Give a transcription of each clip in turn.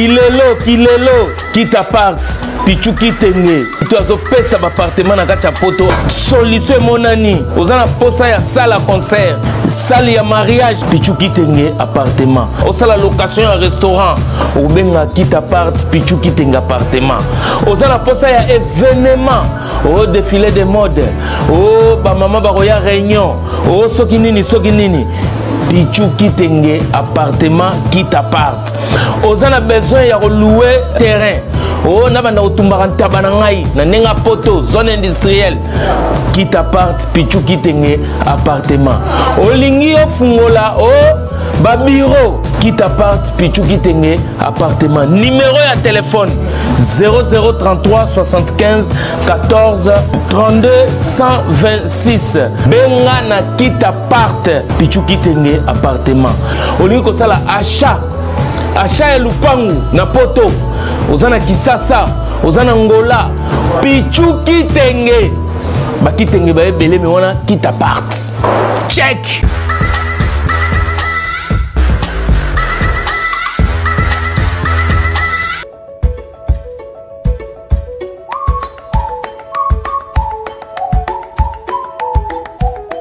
Kilelo, kilelo, kita part, Pichu Kitenge. To azopesa ba appartement na kati ya poto. Solution emonani. Oza na posa ya salle à concert, salle ya mariage, Pichu Kitenge appartement. Osala location ya restaurant, obenga kita part, Pichu Kitenge appartement. Oza na posa ya événement, o défilé de mode, o ba mama bakoya réunion, o soki nini soki nini. Pichu Kitenge appartement kita part. Oza na besoin ya louer terrain. O na banda kotumbaka ntaba na ngai na ndenge ya poto zone industrielle kita part Pichu Kitenge appartement. Olingi ofungola o ba bureau kita part Pichu Kitenge appartement. Numéro ya téléphone 0033 75 14 32 126. Benga na kita part Pichu Kitenge appartement. Olingi kosala achat achat ya lupangu na poto, oza na Kisasa, oza na Ngola, Pichu Kitenge bakitenge ba ebele me wana kita part check.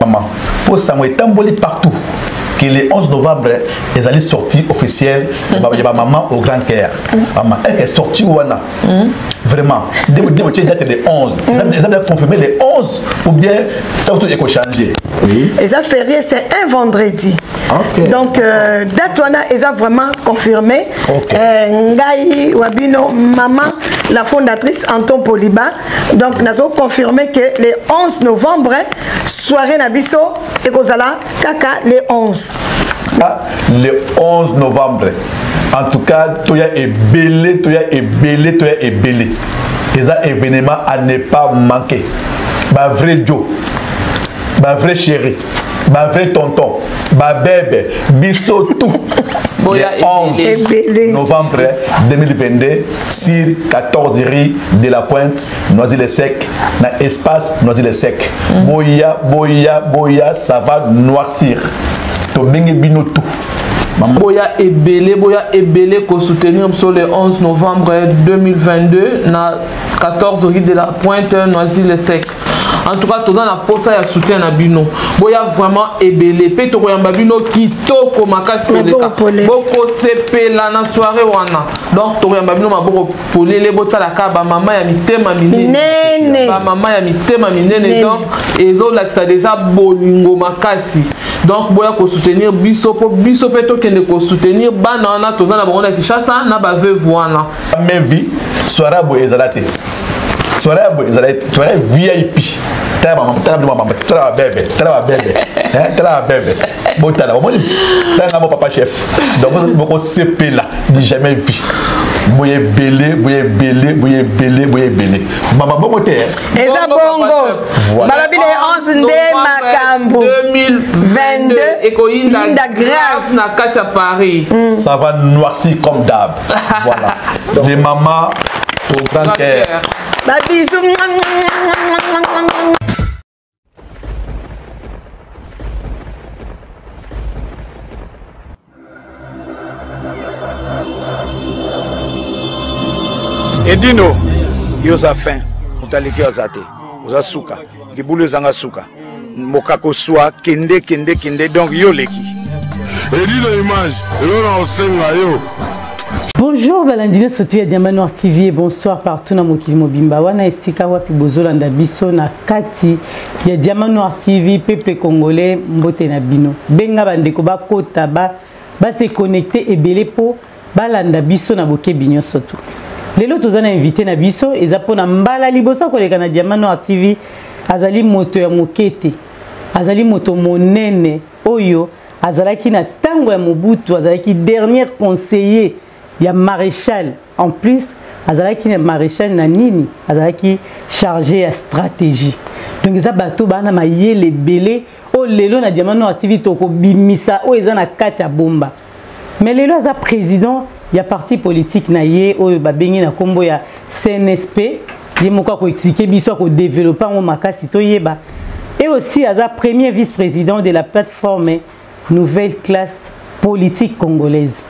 Maman, pour sango etamboli partout que le 11 novembre ezali sortie officielle ya ba maman au grand cœur. Maman, est sortie wana vraiment dès que date le 11, ils ont confirmé le 11 ou bien tant que changer. Oui. Et ça férié, c'est un vendredi. Okay. Donc date wana eza vraiment confirmé. Okay. Ngai Wabino maman la fondatrice Anton Poliba. Donc nous avons confirmé que le 11 novembre soirée na biso ekozala kaka le 11. Ah, le 11 novembre. En tout cas, toya ebele, toya ebele, toya ebele. Eza événement à ne pas manquer. Ba vrai Joe, ba vrai chéri, ba vrai tonton, ba bébé, biso tout. Boya Le 11 ebele. novembre 2022 sur 14 rue de la Pointe, Noisy-le-Sec, dans espace Noisy-le-Sec. Boya, boya, boya, ça va noircir. Tobengi bino tout. Maman. Boya ebele, boya ebele ko soutenir sur le 11 novembre 2022 na 14 rue de la Pointe, Noisy-le-Sec. En tout cas, toza na posa ya soutien na bino. Boya vraiment ebele. Pe tokoyamba bino kitoko makasi Maboko koleka. polele. Boko sepela na soirée wana. Donc tokoyamba bino maboko polele, botala ka ba mama ya mitema minene. Minene. Ba mama ya mitema minene. Minene. Donc ezolakisa déjà bolingo makasi. Donc boya ko soutenir biso po biso pe tokende ko soutenir bana wana toza na bango na Kinshasa na ba veuve wana. Même vie, soirée boye ezala te. Soirée boye ezala te. Soirée VIP. Tala mama, tala mama, tala ba bébé, tala ba bébé. Hein, tala ba bébé. Botala, omoni tala nga mo papa chef. Donc boko sepela du jamais vu. Boye belé, boye belé, boye belé, boye belé. Mama bongo te. Eza Bongo, bongo. papa chef. Voilà. Balobi le 11 nde makambo. 2022 ekoyinda Yinda grave. grave na kati ya Paris. Ça va noircir comme d'hab. Voilà. Les mamans au grand cœur. Ba bisous. Edino, yo za fin, otaliki yo za te, oza suka, libulu ezanga suka. Mokako swa kende kende kende donc yo leki. Edino image, yo na osenga yo. Bonjour Balandino surtout ya Diamant Noir TV et bonsoir partout na mokili mobimba wana esika wapi bozolanda biso na kati ya Diamant Noir TV peuple congolais mbote na bino. Benga bandeko bakota ba se connecter ebele po balanda biso na bokebi nyonso tu. Lelo toza na invité na biso eza pona mbala liboso koleka na Diamant Noir TV azali moto ya mokete azali moto monene oyo azalaki na tango ya Mobutu, azalaki dernier conseiller ya maréchal. En plus azalaki na maréchal na nini, azalaki chargé ya stratégie. Donc eza bato bana mayele ebele oyo lelo na Diamant Noir TV tokobimisa oyo eza na kati ya bomba. Mais lelo aza président ya parti politique na ye oyo babengi na kombo ya CNSP, ye moko ako expliquer biso ako développer ngo makasi toyeba. Et aussi aza premier vice-président de la plateforme Nouvelle Classe Politique Congolaise.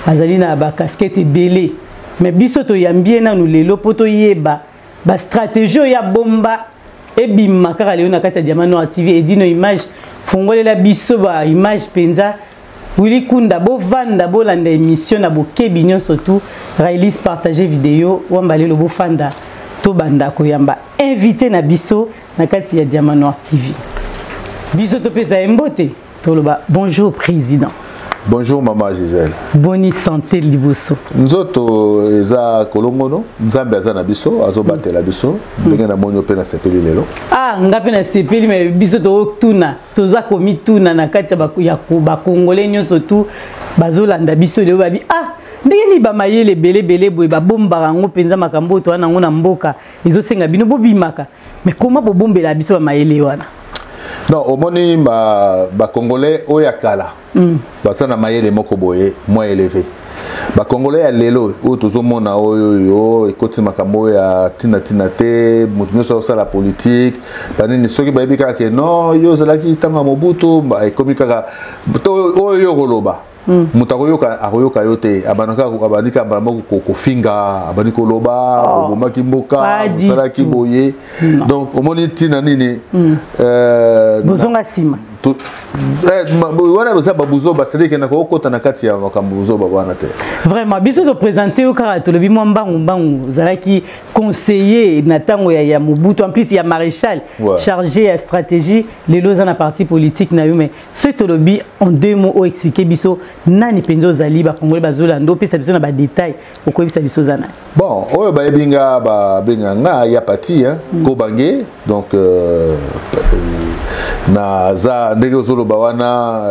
Azali na ba casquette ebele. Mais biso toyambi ye nanu lelo mpo toyeba bastratégie oyo ya bomba ebima kaka lelo na kati ya Diamant Noir TV. Edino Image, fongolela biso ba image mpenza. Willy Kunda, bovanda, bolanda émission na bokebi nyonso tu. Railis, partager vidéo wamba lelo, bofanda, tobanda koyamba invité na biso na kati ya Diamant Noir TV. Biso topesa ye mbote, toloba bonjour président. Bonjour maman Gisèle. Boni santé liboso? Nzoto eza kolongono, Nzambe aza na biso, azobatela biso. Ndenge namoni yo mpe nasepeli lelo. Ah, nga mpe nasepeli, mais biso totuna, toza komituna na kati ya bakongole nyonso tu bazolanda biso lelo, babi ah, ndenge nini bamayele ebele ebele boye babombaka yango mpenza? Makambo oyo toza nango na mboka ezosenga bino bobimaka, mais koma bobombela biso bamayele wana? Non, omoni bacongolais oyo ya kala baza na mayele moko boye moins élevé. Bacongolais ya lelo oyo tozomona, oyo oyo ekoti makambo oyo ya ntina-ntina te, moto nyonso azosala politike banini, soki bayebi kaka ke non, yo ozalaki ntango ya Mobutu, ekomi kaka oyo yo koloba, moto akoyoka, akoyoka yo te. Abandi kaka mbala moko kofinga, abandi koloba obomaki mboka, osalaki boye. Donc omoni ntina nini? Bozonga nsima. Wana eza babuzoba, c'est-à-dire ke nakokota na kati ya makambo buzoba wana te. Vraiment, biso toprésente yo kaka, tolobi mwa mbangu mbangu. Ozalaki conseiller na ntango ya Mobutu, en plus ya maréchal, chargé ya stratégie. Lelo oza na parti politique na yo, mais soki tolobi en deux mots, oyo explique biso nani mpenza ozali, bakongoli bazolanda, opesa biso na badétail, okoyebisa biso oza nani? Bon, oyo bayebi nga, babenga nga ya pati, hein, Kobange. Donc naza, ndenge ozoloba wana,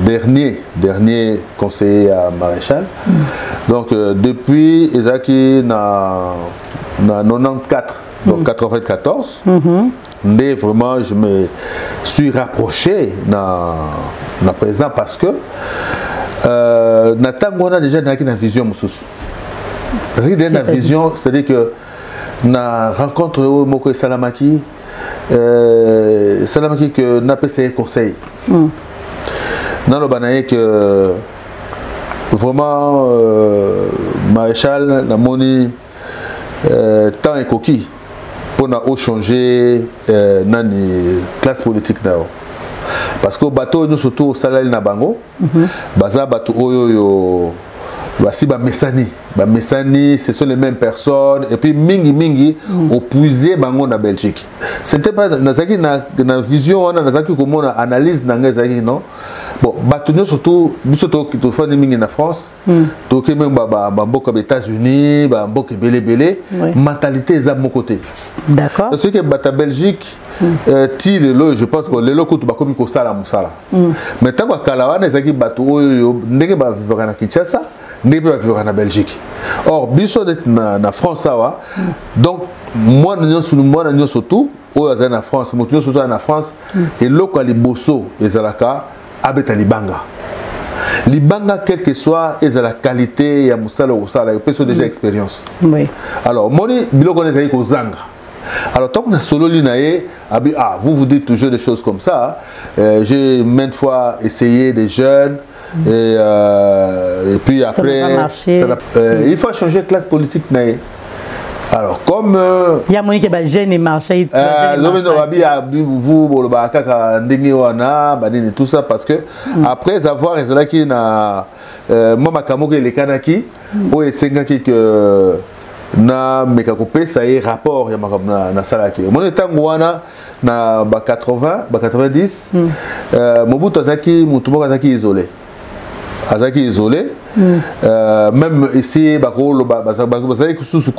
dernier conseiller ya maréchal. Donc depuis ezalaki na 94, donc 94 nde vraiment je me suis rapproché na président, parce que na ntango wana déjà nazalaki na vision mosusu, nazalaki déjà na vision, c'est-à-dire que na rencontre oyo moko esalamaki, esalamaki que napesa ye conseil, naloba na ye que vraiment, maréchal, namoni temps ekoki mpona ochanger nani, classe politique na yo, parce que bato oyo nyonso to osalali na bango baza bato oyo oyo basi bamesani, bamesani, ce sont les mêmes personnes, et puis mingi mingi opuise bango na Belgique. C'était pas, nazalaki na vision wana, nazalaki komona, analyse na ngai ezalaki non, bon, bato nyonso to biso tofandi mingi na France, toke même bamboka ba États-Unis, bamboka ebele ebele, mentalité eza moko te. Soki bato ya Belgique, ti lelo, je pense que lelo kutu bakomi kosala mosala, mais ntango ya kala wana ezalaki bato oyo ndenge bavivaka na Kinshasa, ndenge mpe bavivaka na Belgique. Or biso neti na France awa, donc mwana nyonso tu oyo azali na France, moto nyonso oyo azali na France, eloko ya liboso ezalaka abeta libanga. Libanga, quel que soit ezala qualité ya mosala okosala, epesi yo déjà expérience. Alors omoni biloko wana ezali kozanga. Alors tant que nasololi na ye, abi ah, vous, vous dites toujours des choses comme ça, j'ai maintes fois essayé des jeunes et puis Ça n'a après pas marché. Ça n'a- il faut changer classe politique na ye. Alors comme ya monike bajeune emarché. Babi vous bolobaka kaka ndenge wana banini, tout ça, parce que après avoir ezalaki na mwa makambo moko elekanaki oyo esengaki ke nameka kopesa ye rapport ya makambo nasalaki. Omoni ntango wana na ba 80, ba 90, Mobutu azalaki motu moko azalaki isolé, azalaki isolé. Même ici bakoloba, bazalaki susu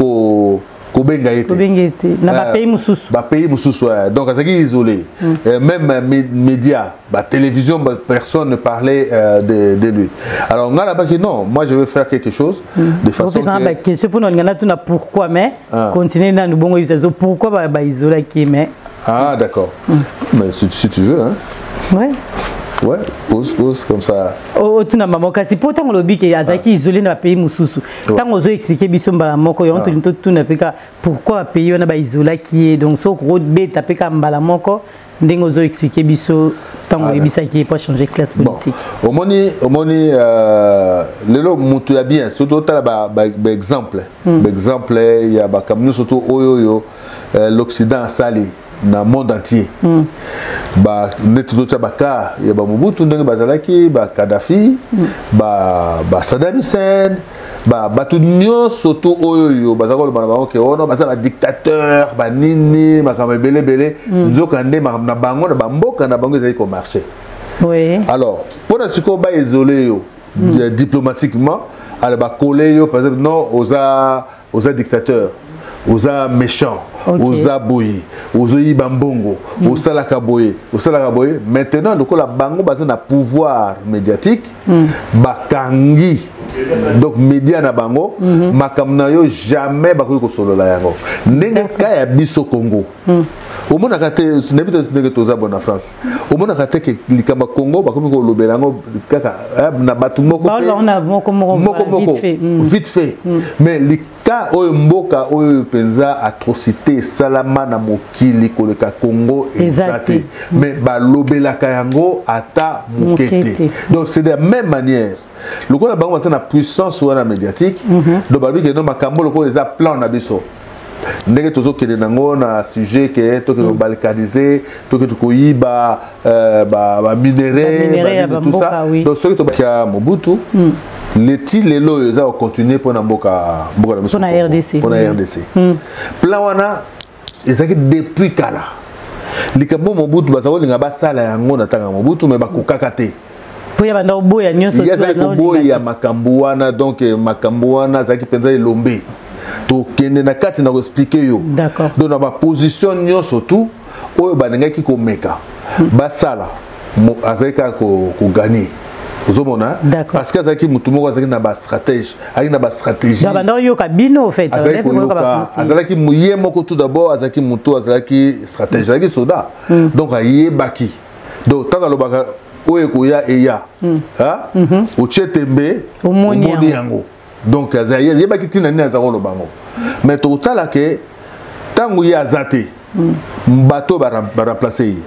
kobenga ye te. Kobenga ye te na bapays mosusu. Bapays mosusu, ouais. Donc azalaki isolé. Même média, batélévision, personne ne parlait de lui. Alors nga nabaki non, moi je vais faire quelque chose de façon opesanga que baquestion mpona olinga natuna pourquoi, mais Ah. continue nanu bongo, oyebisa biso pourquoi baisolaki, mais Ah d'accord, mais si tu veux, hein. Ouais. Ouais, pose, pose comme ça. Otuna mama kasi mpo ntango olobi ke azalaki isolé na bapays mosusu, ntango ozo expliquer biso mbala moko yango, tolingi totuna mpe ka pourquoi bapays wana baisolaki ye. Donc soki okobeta mpe ka mbala moko ndenge ozo expliquer biso ntango oyebisaki ye po changer classe politique. Omoni lelo moto ya bien, surtout otala baexemple, baexemple ya bakambo nyonso to oyo l'Occident asali na monde entier, ba neti totya baka ya bamobutu ndenge bazalaki, bakadafi, basadam Hussein, bato nyonso to oyo baza koloba na bango ke ono baza badictateur, banini, makambo ebele ebele, nzoka nde makambo na bango na bamboka na bango ezali komarcher. Alors mpona sikoyo baisole yo diplomatiquement, alors bakole yo par exemple, non, oza dictateur, oza méchant, oza boye, ozoyiba mbongo, osalaka boye, osalaka boye. Maintenant lokola bango baza na pouvoir médiatique, bakangi donc média na bango, makambo na yo jamais bakoki kosolola yango. Ndenge ka ya biso Congo, omonaka te, nayebi te ndenge toza bo na France, omonaka te ke likambo ya Congo bakomi kolobela yango kaka na bato moko moko moko vite fait. Mais lika oyo mboka oyo mpenza atrocité esalama na mokili koleka Congo eza te, mais balobelaka yango ata moke te. Donc c'est de la même manière, lokola bango baza na puissance wana médiatique, donc balobi ke no, makambo lokola eza plan na biso ndenge tozokende nango na sujet ke tokende kobalkaniser, tokende koyiba baminerai, tout ça. Donc soki tobakia Mobutu, leti lelo oyo eza kocontinue mpona mboka na biso, mpona RDC. Plan wana ezalaki depuis kala. Likambo Mobutu baza kolinga basala yango na ntango ya Mobutu, mais bakokaka te. Po ya banda oboya nyonso. Ye azalaki koboya makambo wana. Donc makambo wana azalaki mpenza elombe. Tokende na kati na koexpliquer yo. Donc na baposition nyonso tu oyo balingaki komeka basala, azalaki kaka kogagner, ozomona, parce que azalaki motu moko azalaki na bastratège, azalaki na bastratégie. Banda oyoka bino au fait. Azalaki koyoka, azalaki ye moko. Tout d'abord azalaki motu, azalaki stratège, azalaki soda, donc ayebaki. Donc ntango alobaka oyo ekoya eya, otie tembe, omoni yango. Donc ayebaki ntina nini aza koloba yango. Mais tokotala ke ntango ye aza te, bato baremplace ye,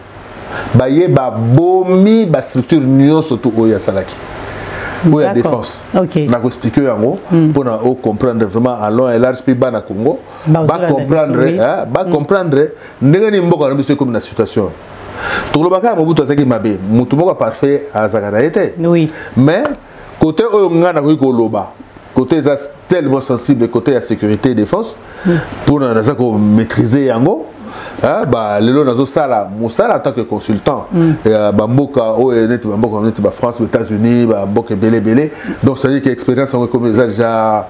baye babomi bastructure nyonso to oyo asalaki, oyo ya défense. Nakoexpliquer yango mpona ocomprendre vraiment en long et large, mpe bana Congo bacomprendre ndenge nini mboka na biso ekomi na situation. Tokoloba kaka Mobutu azalaki mabe, motu moko parfait azalaka na ye te. Mais côté oyo ngai nakoki koloba, côté eza tellement sensible, côté ya sécurité et défense, mpona naza komaîtriser yango. Ba lelo nazosala mosala en tant que consultant bamboka oyo neti bamboka neti bafrance, baÉtats-Unis, bamboka ebele ebele. Donc c'est à dire que expérience yango ekomi, eza déjà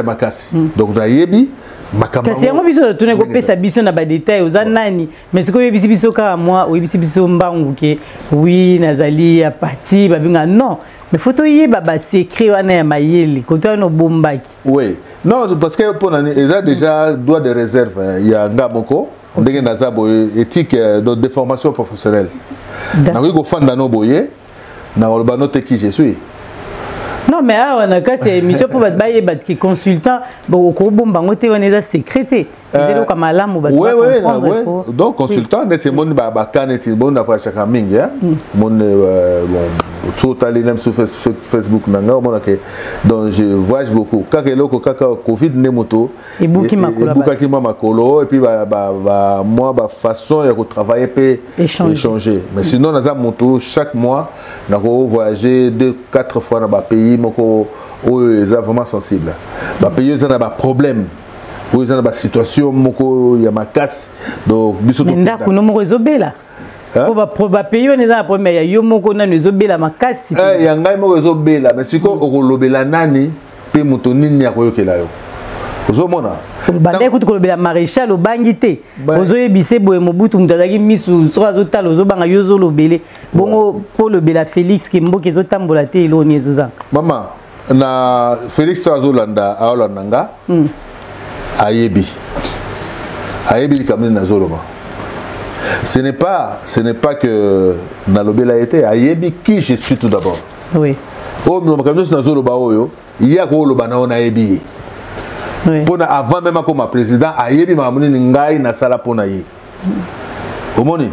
makasi. Donc nayebi makambo. Kasi yango biso totuni kopesa biso na badetail, oza nani? Mais sikoyo oyebisi biso kaka mwa, oyebisi biso mbangu ke oui, nazali ya parti babenga. Non, mais faut toyeba basecret wana ya mayele koto wana obombaki. Oui, non, parce que mpona eza déjà droit de réserve ya nga moko, ndenge naza boye, éthique de déformation professionnelle, nakoki kofanda no boye nakoloba no te qui je suis. Non, mais awa na kati ya émission, mpo bato bayeba ke consultant, okobomba yango te, wana eza secret te, eza eloko malamu. Bato. Donc consultant neti emoni baka neti boni navoyageaka mingi, omoni. Bon, so otali même sur Facebook na ngai, omona ke donc je voyage beaucoup. Kaka eloko kaka Covid nde moto ebukaki mwa makolo, et puis mwa bafaçon ya kotravailler mpe échanger. Mais sinon naza moto, chaque mois nako voyager deux quatre fois na bapays moko oyo eza vraiment sensible, bapays oyo eza na baproblème, oyo eza na basituation moko ya makasi. Donc biso ndako no moko ezobela, po bapays wana eza na problème ya yo moko nano ezobela makasi. Ya ngai moko ezobela, mais sikoyo okolobela nani mpe moto nini akoyokela yo? Ozomona. Bandaki kutu kolobela maréchal, obangi te, ozoyebisa boye Mobutu moto azalaki misu soki azotala, ozobanga, yo ozolobele bongo mpo olobela Félix ke mboka ezotambola te, eloko nini ezozanga? Mama, na Félix azolanda, aolanda nga, ayebi likambo nini nazoloba. Ce n'est pas, ce n'est pas que nalobela ye te, ayebi qui je suis tout d'abord. Oui. Oyo makambo nyonso nazoloba oyo, ye akoloba na oyo nayebi ye. Oui. Mpona avant même akoma président, ayebi makambo nini ngai nasala mpona ye. Omoni?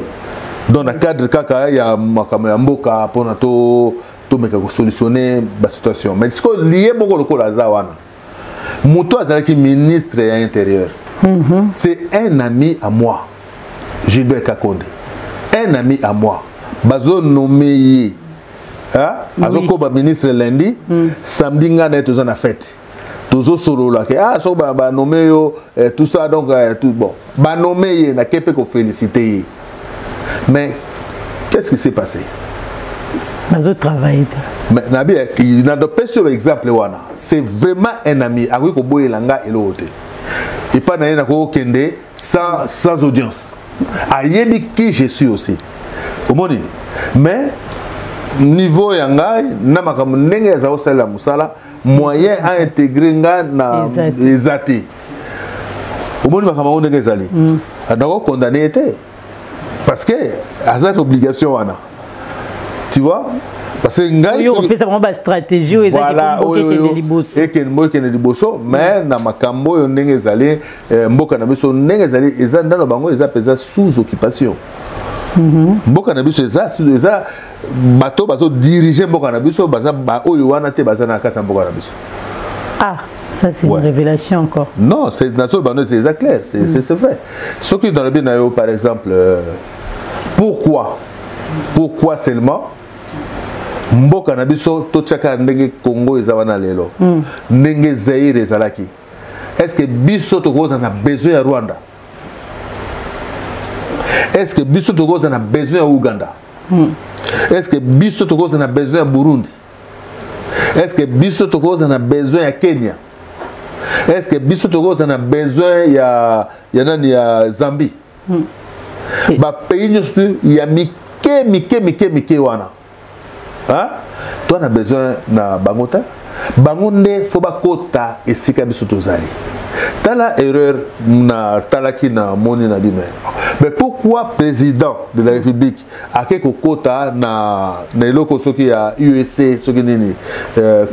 Donc na cadre kaka ya makambo ya mboka mpona to tomeka kosolutionne basituation. Mais sikoyo liye moko lokola aza wana, moto azalaki ministre ya intérieur, c'est un ami à moi, Gilbert Kakonde, un ami à moi, bazonomme ye, azokoba ministre lundi, samedi ngai na ye toza na fête, tozosolola ke ah, soki banome yo, tout ça, donc tout bon, banome ye, nake mpe kofélicité ye. Mais qu'est-ce qui s'est passé? Bazotravaille te. Mais nabi nadopesi yo exemple wana, c'est vraiment un ami, akoki koboyela nga eloko te. Epai na ye nakokokende sans audience, ayebi qui je suis aussi, omoni. Mais niveau ya ngai na makambo ndenge aza kosalela mosala, moyen à intégrer nga na eza te. Omoni makambo yango ndenge ezali, nakokondane ye te parce que aza na obligation wana, tu vois, parce que ngai opesa bango bastratégie oyo ezali liboso. Ekende, ekende liboso. Mais na makambo oyo ndenge ezali, mboka na biso ndenge ezali, eza ndano bango eza mpenza sous occupation. Mboka na biso eza bato bazodirige mboka na biso, baza oyo wana te, baza na kati ya mboka na biso. Ah, ça c'est, ouais, une révélation encore. Non, c'est c'est clair, c'est c'est vrai. Ce qui dans le bien, par exemple, pourquoi seulement mboka na biso totiaka ndenge Congo eza wana lelo, ndenge Zaire ezalaki? Est ce que biso tokozala na besoin ya Rwanda? Est ce que biso tokozala na besoin ya Uganda? Est ce que biso tokozala na besoin ya Burundi? Est ce que biso tokozala na besoin ya Kenya? Est ce que biso tokozala na besoin ya nani, ya Zambie? Bapays nyonso ya mike mike mike mike wana, toza na besoin na bango te. Bango nde fo bakota esika biso tozali. Tala erreur na talaki na moni na bino. Mais pourquoi président de la République ake kokota na eloko soki ya UEC, soki nini,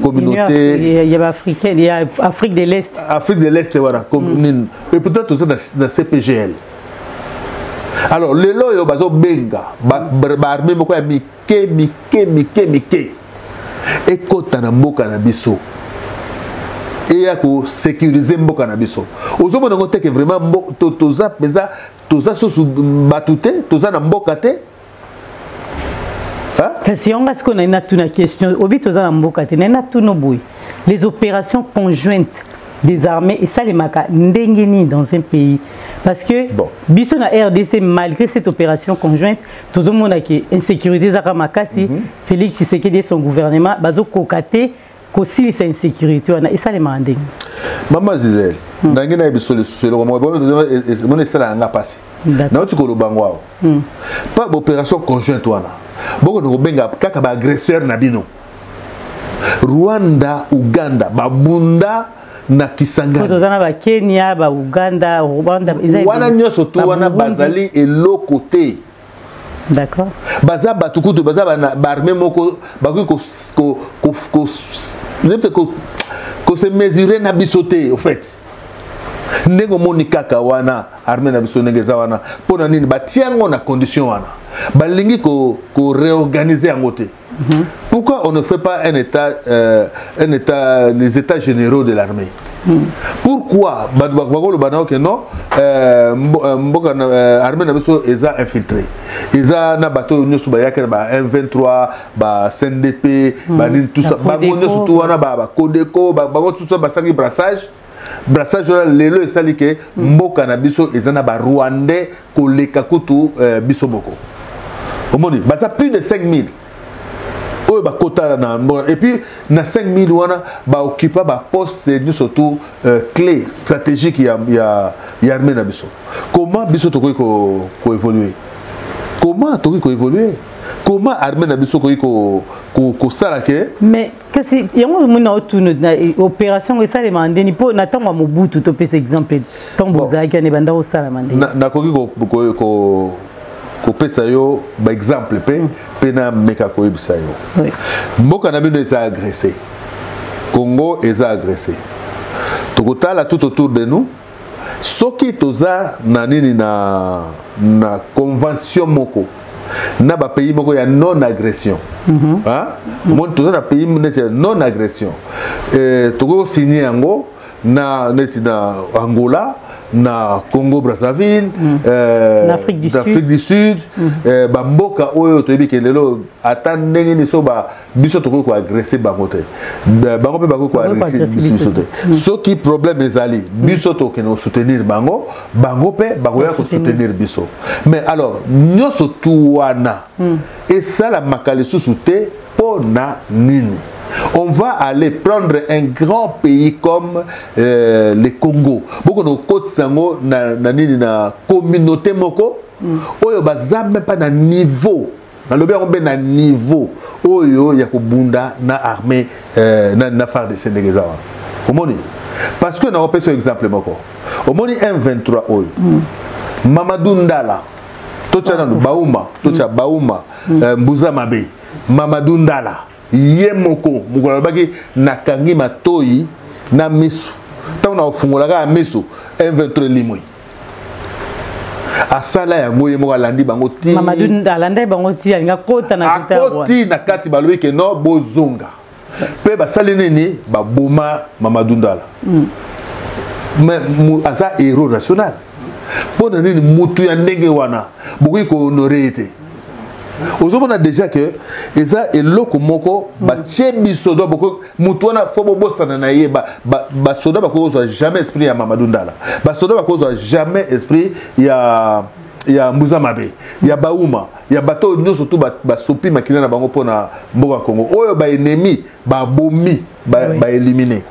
communauté ya baafricaine ya Afrique de l'Est? Afrique de l'Est wana, nini. Et peut-être toza na CPGL. Alors lelo oyo bazobenga baarmée moko ya mike mike mike mike ekota na mboka na biso, eya kosécuriser mboka na biso. Ozomona yango teke vraiment toza mpenza, toza susu bato te, toza na mboka te. Kasi yango sikoyo nai natuna question. Obi toza na mboka te, nai natuna boye: les opérations conjointes des armées esalemaka ndenge nini dans un pays? Parce que bon, biso na RDC, malgré cette opération conjointe, tozomona ke insécurité ezaka makasi. Félix Tshisekedi et son gouvernement bazokoka te kosilisa insécurité wana. Esalemaka ndenge? Mama Gisele, ndenge nayebi biso lisusu eloko moko mona esalaka nga mpasi, nauti koloba ngo awa, pa baopération conjointe wana, bokende kobenga kaka baagresseur na bino Rwanda, Uganda, babunda na Kisangani. Toza na Bakenya, Bauganda, Rwanda. Wana nyonso tu wana bazali eloko te. Baza bato kutu baza baarmée moko bakoki kose mesurer na biso te. Au fait, ndenge omoni kaka wana armée na biso ndenge eza wana, mpo na nini batia yango na condition wana? Balingi koréorganiser yango te. Pourquoi on ne fait pas un état, les états généraux de l'armée? Pourquoi bakoloba na ke non, mboka, armée na biso eza infiltré, eza na bato oyo nyonso bayaki na ba M23, ba CNDP, banini, tout ça, bango nyonso tu wana, baCODECO, bango tout ça basangi brassage. Brassage wana lelo esali ke mboka na biso eza na barwandais koleka kutu biso moko. Omoni baza plus de 5000 oyo bakota na mboka, et puis na 5000 wana baoccupa baposte nyonso tu clé stratégique ya armée na biso. Comment biso tokoki koévoluer? Comment tokoki koévoluer? Comment armée na biso koki kosala ke? Mais kasi yango omoni na otuna, opération ngo esalemaka ndeni? Mpo na ntango ya Mobutu, topesa exemple, ntango bozalaki wana, ebanda kosalama ndeni? Nakoki. kopesa yo baexemple mpe mpe nameka koyebisa yo oui. Mboka na bino eza agressé, Congo eza agressé. Tokotala tout autour de nous, soki toza na nini, na convention moko na bapays moko ya non agression. Omoni, toza na pays neti ya non agression, tokoki kosigne yango na neti na Angola, na Congo Brazzaville, Na Afrique du Sud. Afrique du Sud. Bamboka oyo toyebi ke lelo, ata ndenge nini, so biso tokoki koagresse bango te, bango mpe bakoki koagresse biso te. Soki problème ezali, biso tokende kosoutenir bango, bango mpe bakoya kosoutenir biso. Mais alors, nyonso tu wana esalamaka lisusu te. Mpo na nini on va aller prendre un grand pays comme le Congo, bokona kokotisa yango na nini, na communauté moko oyo baza même pas na niveau, nalobi yango mpe, na niveau oyo ya kobunda na armée, na FARDC ndenge eza wana? Omoni, parce que nakopesa exemple moko. Omoni M23 oyo, Mamadou Ndala, totya nanu Bauma, totya Bauma, Mbuza Mabe, Mamadou Ndala ye moko, mokolo alobaki: "Nakangi matoi na miso, ntango na kofungolaka ya miso, M23 elimwi." Asala yango ye moko, alandi bango ti. Alandaki bango ti alinga kota na Akoti na kati, balobi ke no, bozonga. Mpe basali nini? Baboma Mamadou Ndala. Mais aza héros national. Mpo na nini mutu ya ndenge wana bokoki kohonore ye te? Ozomona déjà ke eza eloko moko batie biso. Donc mutu wana, fo bobosana na ye. Basoda bakoki kozwa jamais esprit ya Mamadou Ndala, basoda bakoki kozwa jamais esprit ya Mbuza Mabe, ya Bauma, ya bato oyo nyonso tu basopi makila na bango mpona mboka Congo, oyo baennemi babomi, baélimine.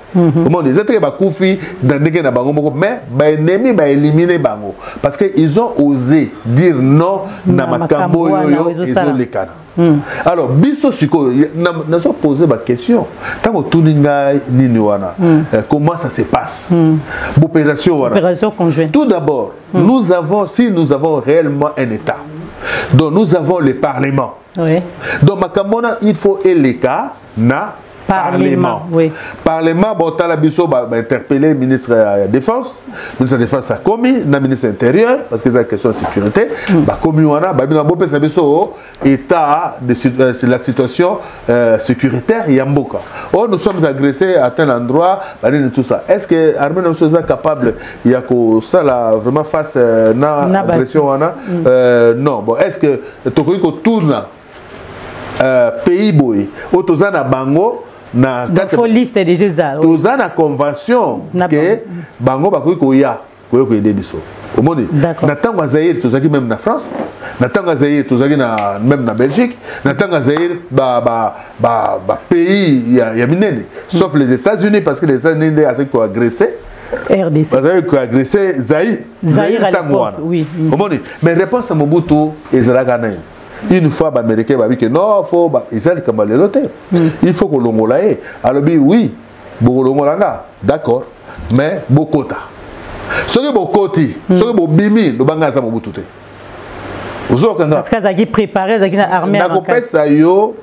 Omoni, eza teke bakufi na ndenge na bango moko, mais baennemi baélimine bango parce que ils ont osé dire non na makambo oyo ezolekana. Alors biso sikoyo nazo pose baquestion. Ntango otuni ngai nini wana, comment ça se passe, opération wana? Opération conjointe. Tout d'abord, nous avons si nous avons réellement un état, donc nous avons le parlement. Donc makambo wana, il faut eleka na parlement. Parlement, botala biso, bainterpellé ministre ya défense. Ministre ya défense akomi na ministre intérieur, parce que eza question de sécurité. Bakomi wana, babino bopesa biso état de la situation sécuritaire ya mboka. Oh, nous sommes agressés à tel endroit, banini, tout ça. Est ce que armée na biso eza capable ya kosala vraiment face na agression wana? Non. Bon, est ce que tokoki kotuna pays boye oyo toza na bango na liste déjà? Toza na convention ke bango bakoki koya koyede biso. Omoni, na ntango ya Zaire, tozalaki même na France. Na ntango ya Zaire, tozalaki na même na Belgique. Na ntango ya Zaire, bapays ya minene, sauf les États-Unis, parce que les États-Unis nde azalaki koagresse. RDC. Bazalaki koagresse Zaire. Zaire ntango wana. Omoni, mais réponse ya Mobutu ezalaka nini? Une fois baaméricain babi ke non, fo eza likambo ya lelo te, il faut kolongola ye, alobi: "Oui, bokolongola nga, d'accord, mais bokota. Soki bokoti, soki bobimi, lobanga aza Mobutu te." Ozokanga. Parce que azalaki préparé, azalaki na armée. Nakopesa yo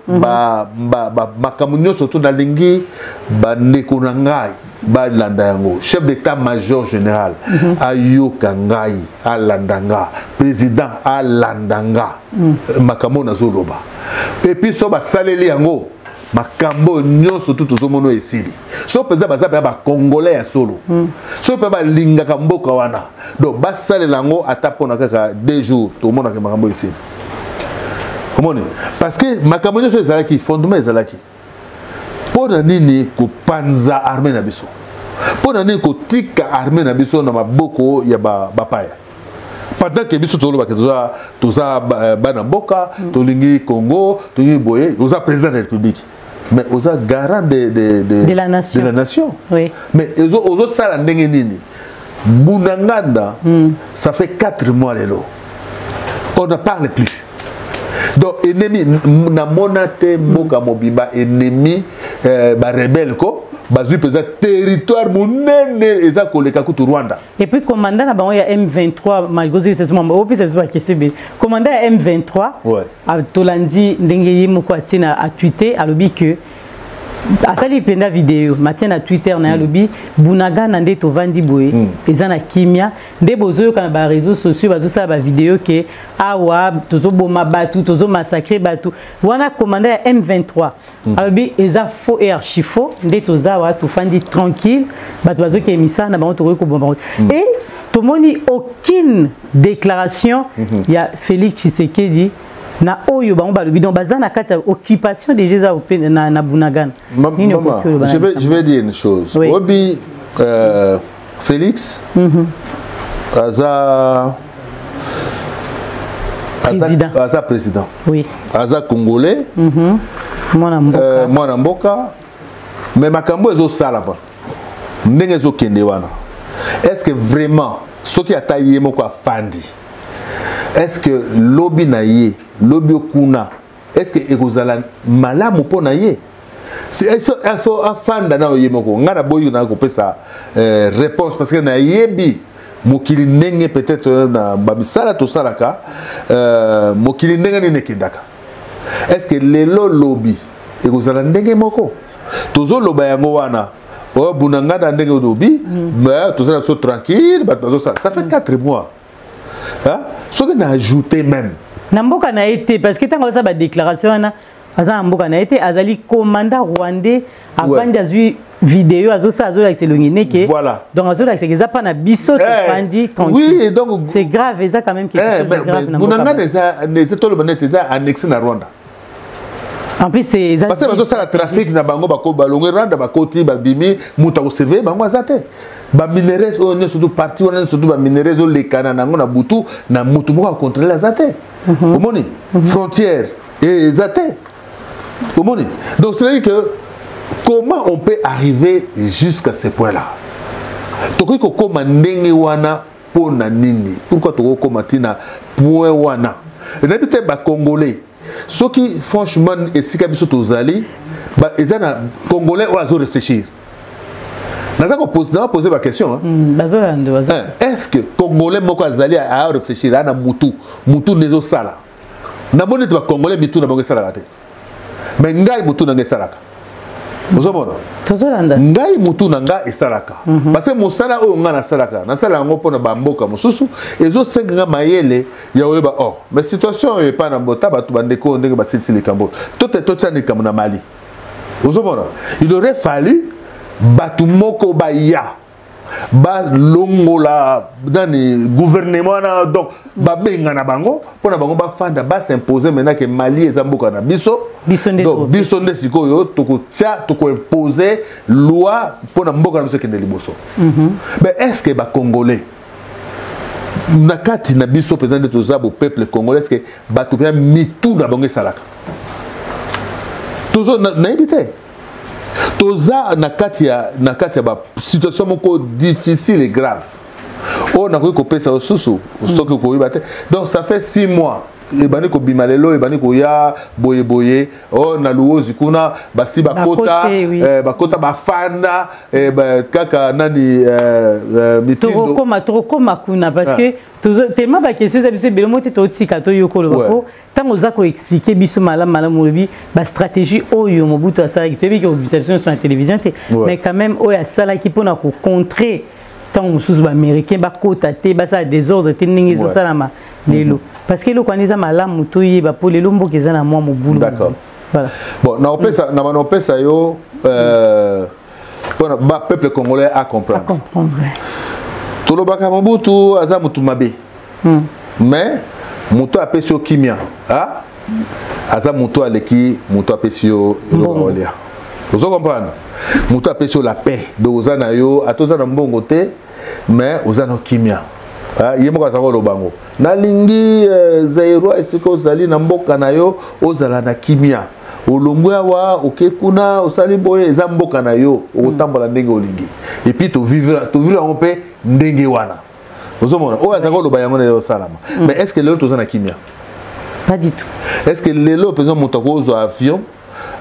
makambo nyonso to nalingi bandeko na ngai balanda yango. Chef d'état major général ayoka ngai, alanda nga. Président alanda nga. Makambo nazoloba, et puis so basaleli yango, makambo nyonso tu tozomona esili. So mpenza baza mpenza bacongolais ya solo, so mpe balingaka mboka wana, donc basalela yango ata mpona kaka 2 jours, tomonaka makambo esili. Omoni, parce que makambo nyonso ezalaki fondement, ezalaki mpo na nini kopanza armée na biso? Mpo na nini kotika armée na biso na maboko ya bapaya, pendant ke biso tolobaka toza bana mboka, tolingi Congo, tolingi boye? Oza président de la République, mais oza garant de de la nation. De la nation. Oui. Mais ozosala ndenge nini? Bunagana, ça fait 4 mois lelo, on ne parle plus. Donc ennemi namona te mboka mobimba ennemi euh, barebele ko bazwi mpenza territoire monene eza koleka kutu Rwanda. Et puis commandant na bango ya M23 malgré ozwi biso mambo opesa biso bakestion ebele, commandant ya M23 ouais. Tolandi ndenge ye moko atie na atwite, alobi que asali mpenza video matie na Twitter na ye, alobi Bunagana nde tovandi boye eza na kimia, nde bozoyoka na bareseau sociaux bazosala bavideo ke awa tozoboma bato, tozomassacre bato wana. Commandant ya M23 alobi eza faux et archi faux, nde toza awa tofandi tranquille, bato bazokende misala na bango, tokoki koboma bango. Et tomoni aucune déclaration ya Félix Tshisekedi na oyo bango balobi, donc baza na kati ya occupation déjà eza na Bunagana. Nini okoki oloba? Je vais dire une chose. Oui. Obi Félix aza Président. Aza président. Aza congolais. Mwana mboka. Mwana mboka. Mais makambo ezosalama ndenge ezokende wana, est-ce que vraiment soki ata ye moko afandi, est-ce que lobi na ye, lobi okuna, est-ce que ekozala malamu mpo na ye? Faut afanda na ye moko. Ngai naboyi na kopesa réponse parce que nayebi mokili ndenge peut-être na bamisala tosalaka, mokili ndenge nini ekendaka. Est ce que lelo lobi ekozala ndenge moko tozoloba yango wana oyo Bunagana ndenge olobi, mais tozala biso tranquille, bato bazosala, ça fait 4 mois, hein? Soki na ajouté même Na mboka na ye te, parce que ntango aza badéclaration wana, aza na mboka na ye te, azali commandant rwandais avandi, azwi video, azosala, azolakisa elongi neke. Donc azolakisaka eza mpa na biso tofandi tranquille. Oui, donc c'est grave, eza quand même quelque chose de grave na mboka. Bunagana eza, toloba neti eza annexe na Rwanda. En plus c'est eza Parce que bazosala trafic na bango, bako balongwe Rwanda, bakoti, babimi, moto akosurveille bango aza te. Baminerais oyo nyonso, tu parti wana nyonso tu, baminerais ezolekana nango na butu na motu moko akontrole aza te. Omoni frontière eza te, omoni. Donc c'est à dire que comment on peut arriver jusqu'à ce point là tokoki kokóma ndenge wana? Mpo na nini? Pourquoi tokokóma ntina point wana? Nayebi te. Bacongolais, soki franchement esika biso tozali, eza na congolais oyo azo réfléchir, naza kopose baquestion. Bazolanda. Est ce que congolais moko azali aya réfléchir, aya na mutu, mutu nde ezosala? Namoni ete bacongolais mitu na bango esalaka te, mais ngai mutu na ngai esalaka, ozomona. Tozolanda. Ngai mutu na ngai esalaka parce que mosala oyo ngai nasalaka, nasala yango mpona bamboka mosusu, ezosenga nga mayele ya koyeba. Or mais situation oyo epai na bota bato, bandeko oyo ndenge basilisi likambo tote, totia likambo na Mali, ozomona, il aurait fallu bato moko baya balongola nani, gouvernement wana, donc babengana bango mpona bango bafanda, basimpose maintenant ke Mali eza mboka na biso. Biso nde. Donc biso nde sikoyo tokotia, tokoimpose loi mpona mboka na biso ekende liboso. Mais est ce que bacongolais na kati na biso mpenza nde toza bo peuple congolais, est ce que bato mpenza mitu na bango esalaka? Tozo nayebi te. Toza na kati ya basituation moko difficile et grave oyo nakoki kopesa yo susu soki koyeba te. Donc ça fait 6 mois ebandi kobima, lelo ebandi koya boyeboye oyo na Luozi kuna, basi bakota. Bakote, oui. Bakota bafanda kaka nani mitindo. Tokokoma kuna parce que tellement baquestion eza biso ebele mo te, totika toyoka oloba. Po ntango oza koexplike biso malamu malamu, olobi bastratégie oyo Mobutu asalaki, toyebi ke kobimisa biso nyonso na télévision te, mais quand même oyo asalaki mpona kocontrer ntango mosusu baaméricain bakota te, basala désordre te ndenge ezosalama lelo, parce que eloko wana eza malamu toyeba, mpo lelo mboka eza na mwa mobulu. Voilà. Bon, naopesa na banopesa yo mpona ba peuple congolais a comprendre. À comprendre. Tolobaka Mobutu aza motu mabe, mais moto apesi yo kimia, ah? Aza moto aleki moto apesi yo eloko Mbongo. Olia, ozo comprendre, moto apesi yo la paix. Donc oza na yo, ata oza na mbongo te, mais oza na kimia. Ah, ye moko aza koloba ngo: nalingi Zaïrois, esika ozali na mboka na yo, ozala na kimia. Olongwe awa, oke kuna, osali boye, eza mboka na yo, okotambola ndenge olingi. Et puis tovivre, tovivre yango mpe ndenge wana. Ozomona oyo azalaka koloba yango na osalama. Mais est ce que lelo toza na kimia? Pas du tout. Est ce que lelo mpenza moto akozwa avion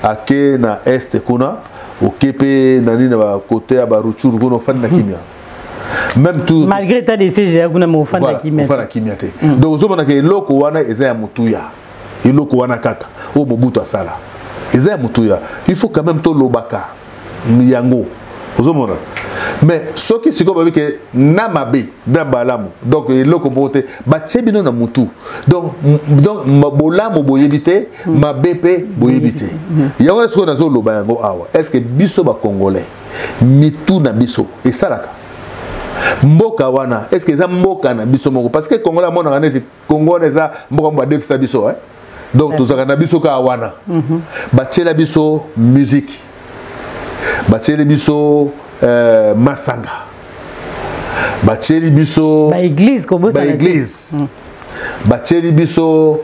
ake na est kuna, oke mpe na nini, na bakote ya baruchuru kuna, ofandi na kimia? Même tout malgré état de siège kuna, mais ofanda kimia. Ofanda kimia te. Donc ozomonaka eloko wana eza ya motuya, eloko wana kaka oyo Mobutu asala eza ya motuya. Il faut quand même tolobaka yango, ozomona. Mais soki sikoyo bayebi ke na mabe na balamu, donc eloko moko te batie bino na mutu. Donc bolamu boyebi te, mabe mpe boyebi te. Yango wana sikoyo nazoloba yango awa. Est ce que biso bacongolais, mitu na biso esalaka mboka wana? Est ce que eza mboka na biso moko? Parce que Congolais amonaka neti Congo wana eza mboka mo badefisa biso, eh? Donc tozalaka na biso kaka wana. Batiela biso musique, batieli biso masanga, batieli biso baeglise, kobosana te. Baeglise, batieli biso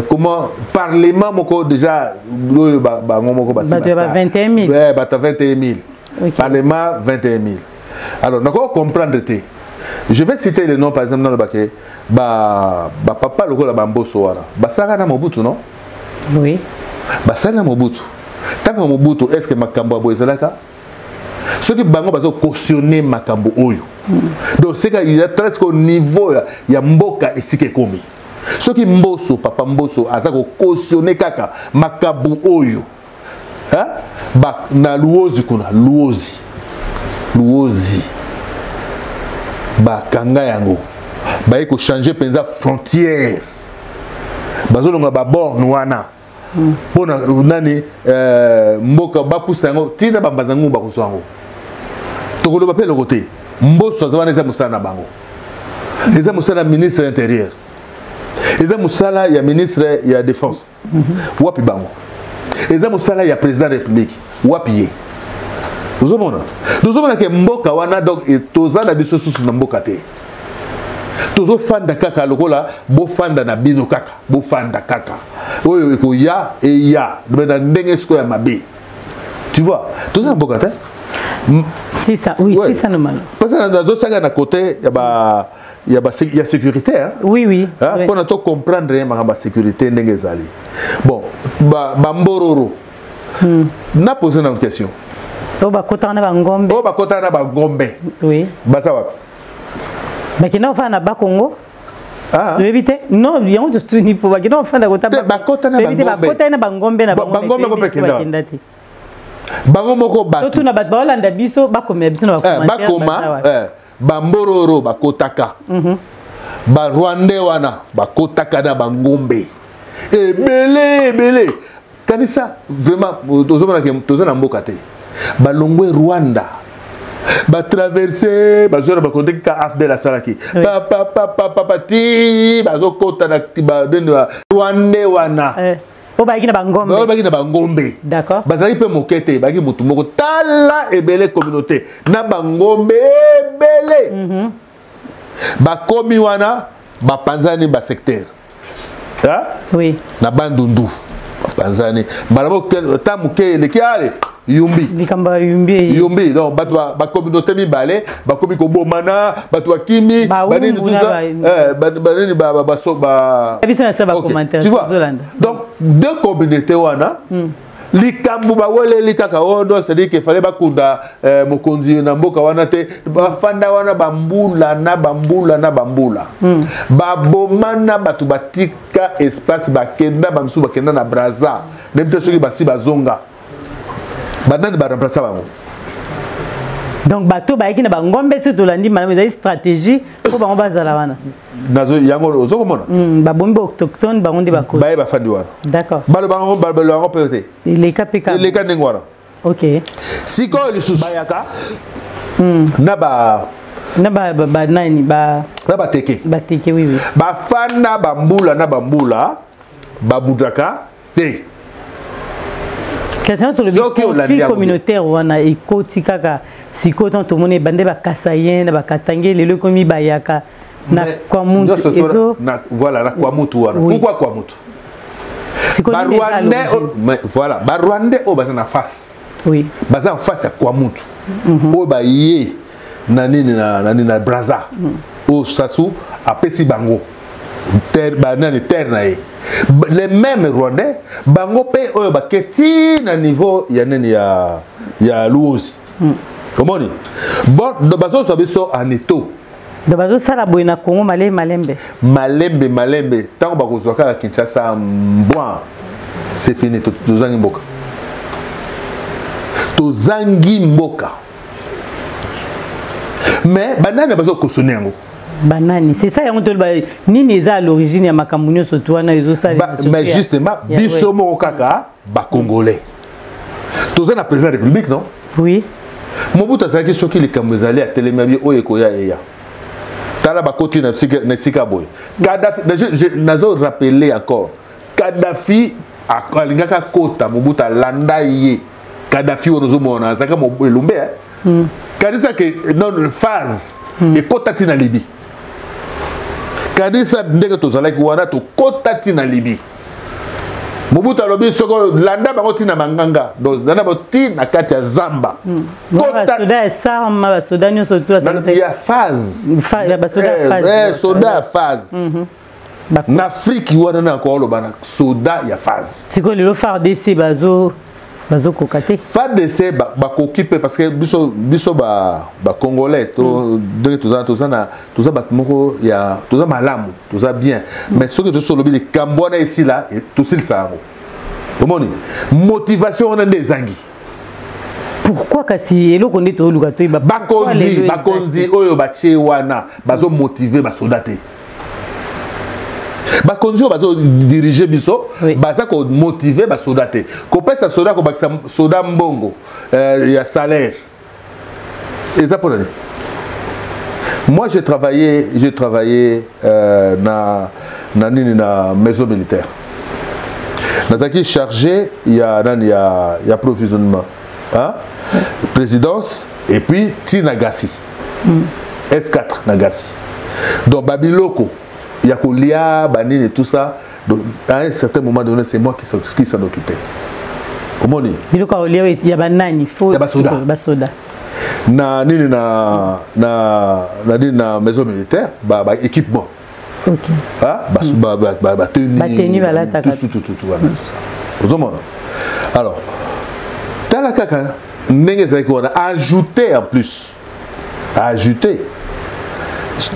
comment, parlement moko déjà oyo bango moko basi Bato ya ba 21 000. Ouais, bato ya 21 000. Parlement 21 000. Alors nakoki comprendre te. Je vais citer le nom, par exemple, nalobake bapapa lokola bamboso wana basalaka na Mobutu, non? Oui. Basali na Mobutu. Ntango ya Mobutu, est ce que makambo ya boye ezalaka? Soki bango bazo cautionner makambo oyo, donc seka ya presque au niveau ya mboka esika ekomi. Soki Mboso, papa Mboso aza kocautionner kaka makambo oyo, hein? Ba, na Luozi kuna, Luozi bakanga yango, baye kochanger mpenza frontière, bazolonga baborne wana mpona nani? Mboka bapusa yango ntina bambaza ngungu, bakozwa yango, tokoloba mpe eloko te. Mboso aza wana, eza mosala na bango, eza mosala ya ministre intérieur, eza mosala ya ministre ya défense. Wapi bango? Eza mosala ya président de république, wapi ye? Ozomona, tozomona ke mboka wana, donc toza na biso susu na mboka te. Tozofanda kaka lokola bofanda na bino kaka, bofanda kaka, oyo ekoya eya me na ndenge sikoyo ya mabe. Tu vois, toza na mboka te. C'est ça, oui. C'est ça normalement. Parce que nazosaka na côté ya sécurité, hein? Oui. Hein? Mpona to comprendre ye makambo ya sécurité ndenge ezali. Bon, bambororo, na pose na question. Oyo bakotaka na bangombe. Oyo bakotaka na bangombe. Oui. Baza wapi? Bakenda kofanda na Bakongo. Ah. Toyebi te, non, yango totuni mpo bakenda kofanda kota. Te, bakota na Toyebi te. bangombe. Bakota na bangombe na bango. Bangombe toyebi ngo mpe soki kenda. bakenda te. Bango moko bato. Totuna bato baolanda biso, bakomela biso na bacommentaire. Bakoma. Baza wapi? Bambororo bakotaka, barwandais wana bakotaka na bangombe ebele ebele. Kanisa vraiment, tozomona ke toza na mboka te. Balongwe Rwanda, batraverse, bazwa na bakonte kaka AFDL asalaki papapapapa ti bazokota na rwandais wana. Po bayaki na bangombe. Oyo bayaki na bangombe. Bazalaki mpe moke te, bayaki motu moko. Tala ebele, communauté na bangombe ebele. Bakomi wana, bapanzani basecteur. Oui. Na Bandundu bapanzani mbala moko. Ta moke eleki, ale Yumbi. Likambo ya Yumbi. Yumbi. Donc bato bacommunauté mibale bakomi kobomana, bato bakimi, banini, tout ça, banini, baso ba Biso na sa bacommentaire. Tu vois, donc deux communautés wana, likambo baweleli kaka oyo. Donc c'est-à-dire que fallait bakunda mokonzi na mboka wana te. Bafanda wana bambula na bambula na bambula, babomana, bato batika espace, bakenda, bamisusu bakenda na Braza. Nayebi te soki basi bazonga, banani baremplaça bango. Donc bato bayaki na bangombe, soki tolandi malamu, ezali stratégie mpo bango bazala wana. Nazo yango ozokomona. Babomi baautochtone, bango nde bakozi. Baye bafandi wana. D'accord. Baloba yango mpe te. Eleka mpe kaka. Eleka ndenge wana. Sikoyo lisusu bayaka na ba Na ba nani ba Na bateke. Bateke, oui. Bafanda bambula na bambula, babutaka te. Question, tolobi conflit communautaire wana ekoti kaka sikoyo. Ntango tomoni ebande bakasayen na bakatange, lelo ekomi bayaka na Kwamutu. Ezo voilà, na Kwamutu wana. Pourquoi Kwamutu? Barwandais, voilà, barwandais oyo baza na face, baza en face ya Kwamutu, oyo baye na nini, na nini, na Braza, oyo Sasu apesi bango. Terre banani, terre na ye. Les mêmes Rwandais bango mpe oyo bake ti na niveau ya nini, ya Luozi. Omoni, bon, bazozwa biso en étau. Donc bazosala boye na Congo malembe malembe. Malembe malembe. Ntango bakozwa kaka Kinshasa mbwa, c'est fini. Tozangi mboka, tozangi mboka. Mais banani bazokosone yango? Banani? C'est ça yango toloba, nini eza à l'origine ya makambo nyonso to wana ezosalema? Mais justement, biso moko kaka Bacongolais, toza na président ya République, non? Oui. Mobutu azalaki, soki likambo ezali, atelemi abi oyo ekoya eya. Tala, bakoti na esika boye. Kadafi, nazo rappeler encore, Kadafi alingaki akota, Mobutu alanda ye. Kadafi wana ozomona azalaka elombe. Kanisa ke non, FAZ ekota ti na Libye. Kanisa ndenge tozalaki wana, tokota ti na Libye. Mobutu alobi soko landa bango ntina manganga, donc landa bango ti na kati ya zamba. Basoda ya sarma, basoda nyonso tu. Ya FAZ. Basoda. Soda ya FAZ na Afrique wana na koloba na soda ya FAZ. Sikoyo lelo FARDC bazokoka te. FARDC bakoki mpe, parce que biso Bacongolais to ndenge toza, toza na, toza bato moko ya, toza malamu, toza bien. Mais soki tosi olobi likambo wana esila, tosilisa yango. Omoni, motivation wana nde ezangi. Pourquoi kasi? Eloko nde toyoluka toyeba. Bakonzi oyo batie wana bazomotive basoda te. Bakonzi oyo bazodirige biso baza komotive basoda te. Kopesa soda, kobakisa soda mbongo ya salaire eza mpona nini? Moi, j'ai travaillé na nini, na maison militaire. Nazalaki chargé ya nani, ya approvisionnement, hein? Présidence et puis ti na Gasi, S4 na Gasi. Donc babiloko ya kolia, banini, tout ça. Donc à un certain moment donné, c'est moi qui s'en occupait, omoni. Biloko ya kolia ya banani? Ya basoda. Basoda. Na nini, na nini, na maison militaire, ba équipement. Ah, ba tenue. Bateni balataka. Tout, tout, tout, tout, voilà, tout ça ozomona. Alors tala kaka ndenge ezalaki wana. Ajouter en plus, ajouter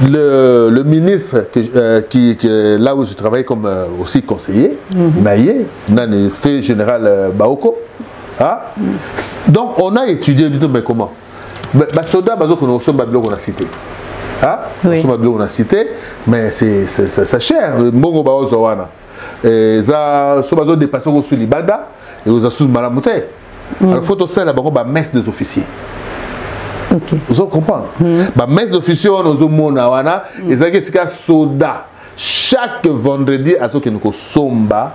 le ministre que, là où je travaillais comme aussi conseiller, Naye, nani, fait général Baoko. Ah? Donc on a étudié, mais comment basoda bazokona kosomba biloko na cité? Ah? Kosomba biloko na cité, mais c'est cher. Mbongo baozwa wana eza so bazodépenser kosu libanda, ekozwa susu malamu te. Alors faut tosala bango bamesse des officiers. Ozo comprendre? Bamesse d'officier wana ozomona wana ezalaki esika soda chaque vendredi azokende kosomba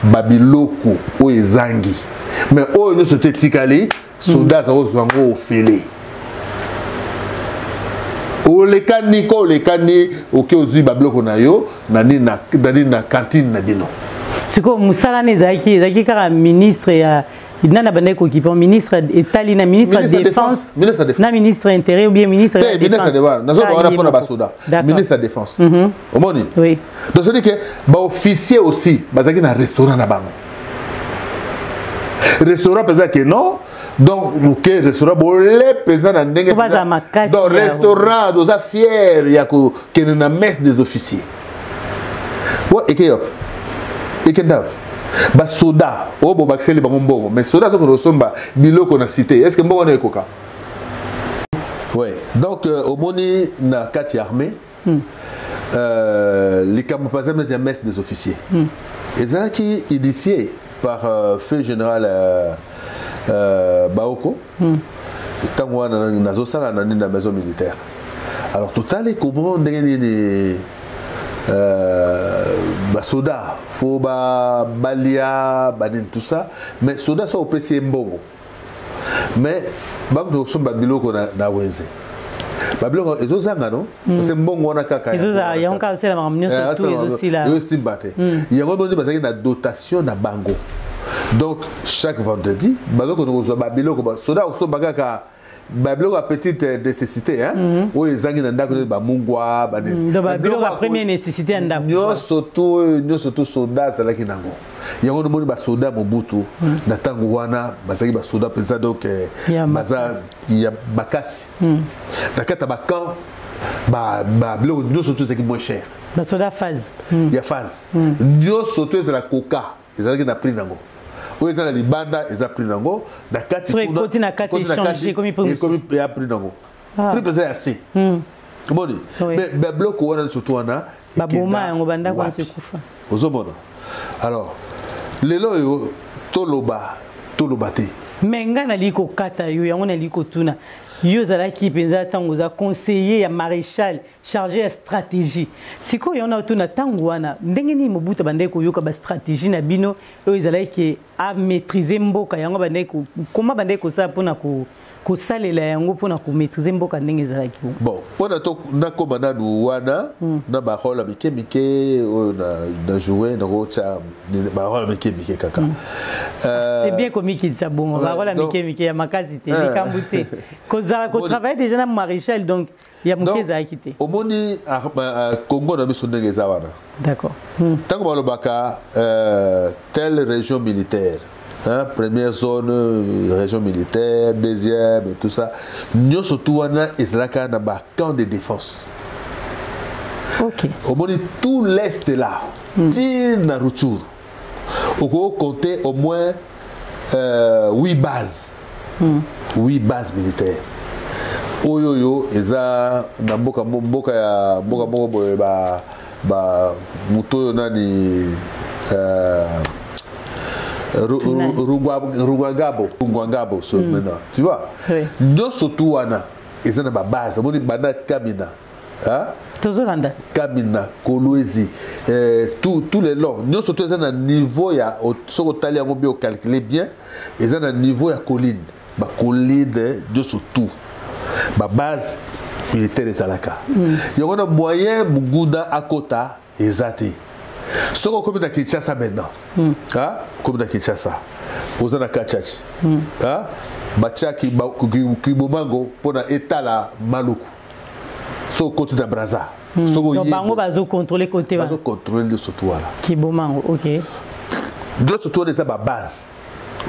babiloko oyo ezangi. Mais oyo nyonso te etikali, soda aza kozwa yango ofele. Olekani ko olekani, oke ozwi babiloko na yo na nini, na cantine na bino. Sikoyo mosala wana ezalaki kaka ministre ya nani abandaki kokipa? Ministre etali na ministre ya Défense na ministre Intérieur ou bien ministre ya Défense? Nazoba wana mpona basoda, ministre ya Défense, omoni. Oui. Donc c'est à dire que baofficier aussi bazalaki na restaurant na bango, restaurant mpenza ke non. Donc oke restaurant, bole mpenza na ndenge. Donc restaurant, oza fier ya kokende na messe des officiers wa eke wapi, ekenda wapi? Basoda oyo bobakiseli bango mbongo, mais soda azokende kosomba biloko na cité, est ce que mbongo wana ekoka? Ouais, donc omoni na kati ya armée, likambo par exemple ya messe des officiers ezalaki initié par feu général Baoko. Ntango wana nazosala na nini, na maison militaire. Alors totali comment, ndenge nini basoda fo balia, banini, tout ça. Mais soda so opesi ye mbongo, mais bakoki kosomba biloko na wenze, babiloko ezozanga no, parce que mbongo wana kaka yango kaka osala makambo nyonso tu ezosila. Ezosimba te. Yango nde bazalaki na dotation na bango. Donc chaque vendredi bazokende kozwa babiloko. Soda akosomba kaka Babiloko ya petite nécessité, hein, oyo ezangi na ndako neti bamungwa, banini. Donc babiloko ya première nécessité ya ndako. Nyonso tu oyo, nyonso tu soda azalaki nango. Yango nomoni basoda ya Mobutu na ntango wana bazalaki basoda mpenza, donc Ya baza ya makasi. Na kati ya bacamp, babiloko nyonso tu ezalaki moins cher. Basoda phase. Ya phase nyonso to ezala koka, ezalaki na prix nango. Oyo eza na libanda eza prix nango, na kati Soki kuna, ekoti na kati, ekoti na échange, kati, ekomi prix ekomi ya prix nango, prix mpenza ya se. Omoni? Mais babiloko wana surtout wana Baboma ekenda yango, bandako wapi? nyonso ekufa. Ozomona? Alors lelo oyo toloba, toloba te. Me ngai nalingi kokata yo, yango nalingi kotuna yo: ozalaki mpenza ntango oza conseiller ya maréchal, chargé ya stratégie. Sikoyo yango naotuna, ntango wana ndenge nini Mobutu abandaki koyoka bastratégie na bino oyo ezalaki amaîtrise mboka yango? Bandaki koma, bandaki kosala mpona kosalela yango mpona komaîtrise mboka ndenge ezalaki bongo? Bon, mpona to nakóma nanu wana na barole ya mike mike oyo na joue, nakotya barole ya mike mike kaka. C'est bien komikitisa bongo. Barole ya mike mike, ya makasi te, likambo te. Kozala kotravaille déjà na maréchal, donc ya moke ezalaki te. Omoni Congo na biso ndenge eza wana. Ntango balobaka telle région militaire, hein, première zone, région militaire, deuxième et tout ça, nyonso tu wana ezalaka na bacamp de défense. Omoni tout l'est là, ti na Rutshuru, okoki compter au moins 8 bases, 8 bases militaires oyo oyo eza na mboka, mboka ya mboka moko boye, ba moto oyo nani, Rungwangabo, Rungwangabo. So maintenant tu vois, nyonso tu wana eza na babase. Omoni, banda Kamina, hein? Tozolanda. Kamina, Kolwezi, tout les longs nyonso to eza na niveau ya, soki otali yango bien, ocalcule bien, eza na niveau ya colline, bacolline nyonso tout babase militaire ezalaka. Yango na moyen monguna akota eza te. Soki okomi na Kinshasa maintenant, ah, okomi na Kinshasa, oza na Kachachi, ah, batiaki Kibomango mpona etala Maluku. So okoti na Braza, soki Donc bango bazocontrôle côté wana. Bazocontrôle nyonso tu wana. Kibomango, ok. Nyonso tu wana eza babase.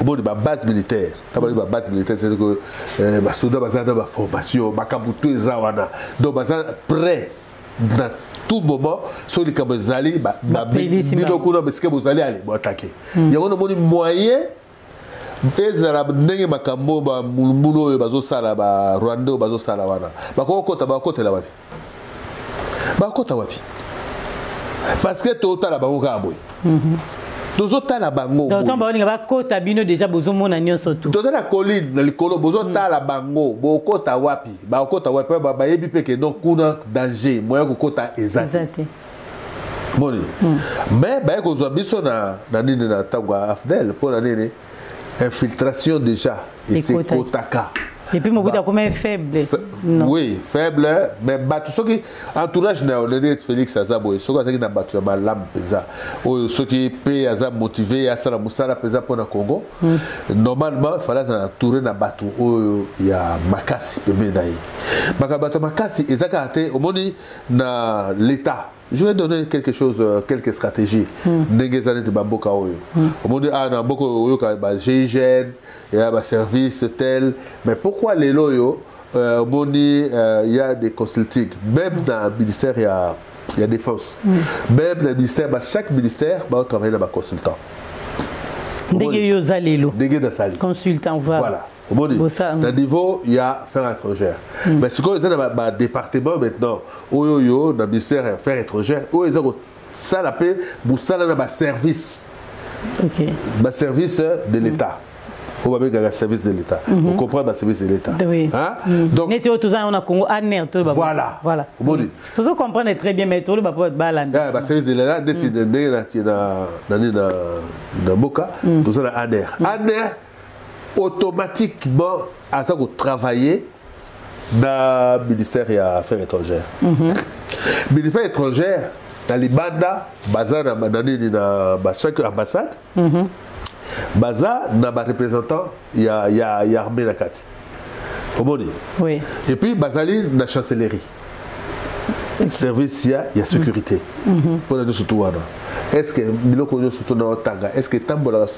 Omoni, babase militaire, ntango balobi babase militaire, c'est que basoda baza na baformation, makambo tu eza wana. Donc baza prêt na tout moment. Soki likambo ezali, Bapelisi bino bango. kuna bisika bozali, ale boatake yango. Namoni moyen ezala ndenge makambo bamulumbulu oyo bazosala, barwandais oyo bazosala wana, bakokota, bakotela wapi? Bakota wapi? Parce que totala bango kaka boye, tozotala bango. Donc ntango baolinga bakota, bino déjà bozomona nyonso tu. Toza na colline na likolo, bozotala bango, bokota wapi? Bakota wapi? Bayebi mpe ke donc kuna danger, moyen kokota eza te. Eza te. Moni, mais baye kozwa biso na nini, na ntango ya AFDL. Mpo na nini? Infiltration déjà Ekotaki. esekotaka. Et puis Mobutu akoma faible, non? Oui, faible, mais bato, soki entourage na yo ndenge Félix aza boye, soki azalaki na bato ya malamu mpenza oyo, soki mpe aza motivé, asala mosala mpenza mpo na Congo, normalement fallait azala entouré na bato oyo ya makasi pembeni na ye. Makambo bato ya makasi eza kaka te. Omoni, na l'état, je vais donner quelque chose, quelques stratégies. Ndenge eza neti bamboka oyo. Omoni, ah, na mboka oyo oyoka ba GIGN, ya ba service tel, mais pourquoi lelo oyo omoni il y a des consulting même dans le ministère ya défense, même dans le ministère, ba chaque ministère ba travailler na ba consultant. Ndenge yo oza lelo. Ndenge nasali. Consultant, voilà. Voilà, omoni, na niveau ya affaires étrangères, mais sikoyo eza na badépartement maintenant oyo oyo na ministère ya affaires étrangères oyo eza kosala mpe mosala na baservice, baservice de l'état oyo babengaka service de l'état. On comprend, baservice de l'état. Oui. Hein? Donc neti oyo toza yango na Congo, ANR to. Voilà. Voilà. Omoni. Tozo comprendre très bien, mais toloba po balanda. Ah, baservice de l'état neti ndenge na nini, na mboka toza na ANR. ANR automatiquement aza kotravailler na ministère ya affaires étrangères. Ministère étrangère na libanda baza na nini, na ba chaque ambassade baza na bareprésentant ya armée na kati. Omoni? Oui. Et puis bazali na chancellerie. Service ya ya sécurité. Mpona nyonso tu wana. Est-ce que biloko nyonso tu na otanga, est-ce que etambolaka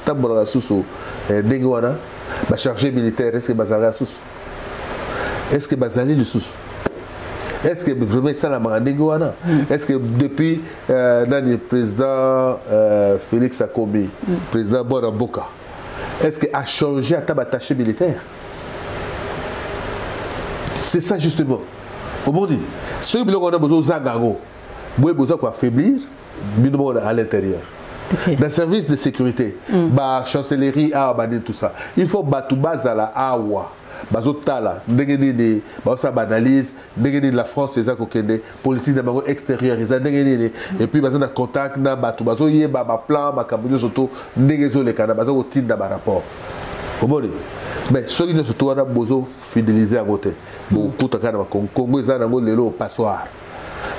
etambolaka susu ndenge wana? Ba chargé militaire, est-ce que bazalaka susu? Est-ce que bazali lisusu? Est-ce que vraiment esalamaka ndenge wana? Est-ce que depuis nani président Félix akomi président bwana mboka, est-ce que a changé ata baattaché militaire? C'est ça justement. Omoni, soki biloko wana bozozanga yango boye, boza koaffaiblir bino moko à l'intérieur. Na service de sécurité, bachancellerie awa, banini, tout ça, il faut bato bazala awa, bazotala ndenge nini bazosala baanalyse, ndenge nini la France eza kokende, politique na bango extérieure eza ndenge nini, et puis baza na contact na bato, bazoyeba baplan, makambo nyonso to ndenge ezolekana, baza kotinda barapport. Omoni? Mais soki nyonso to wana bozofidéliser yango te, bokuta kaka na bakongo eza nango lelo passoire.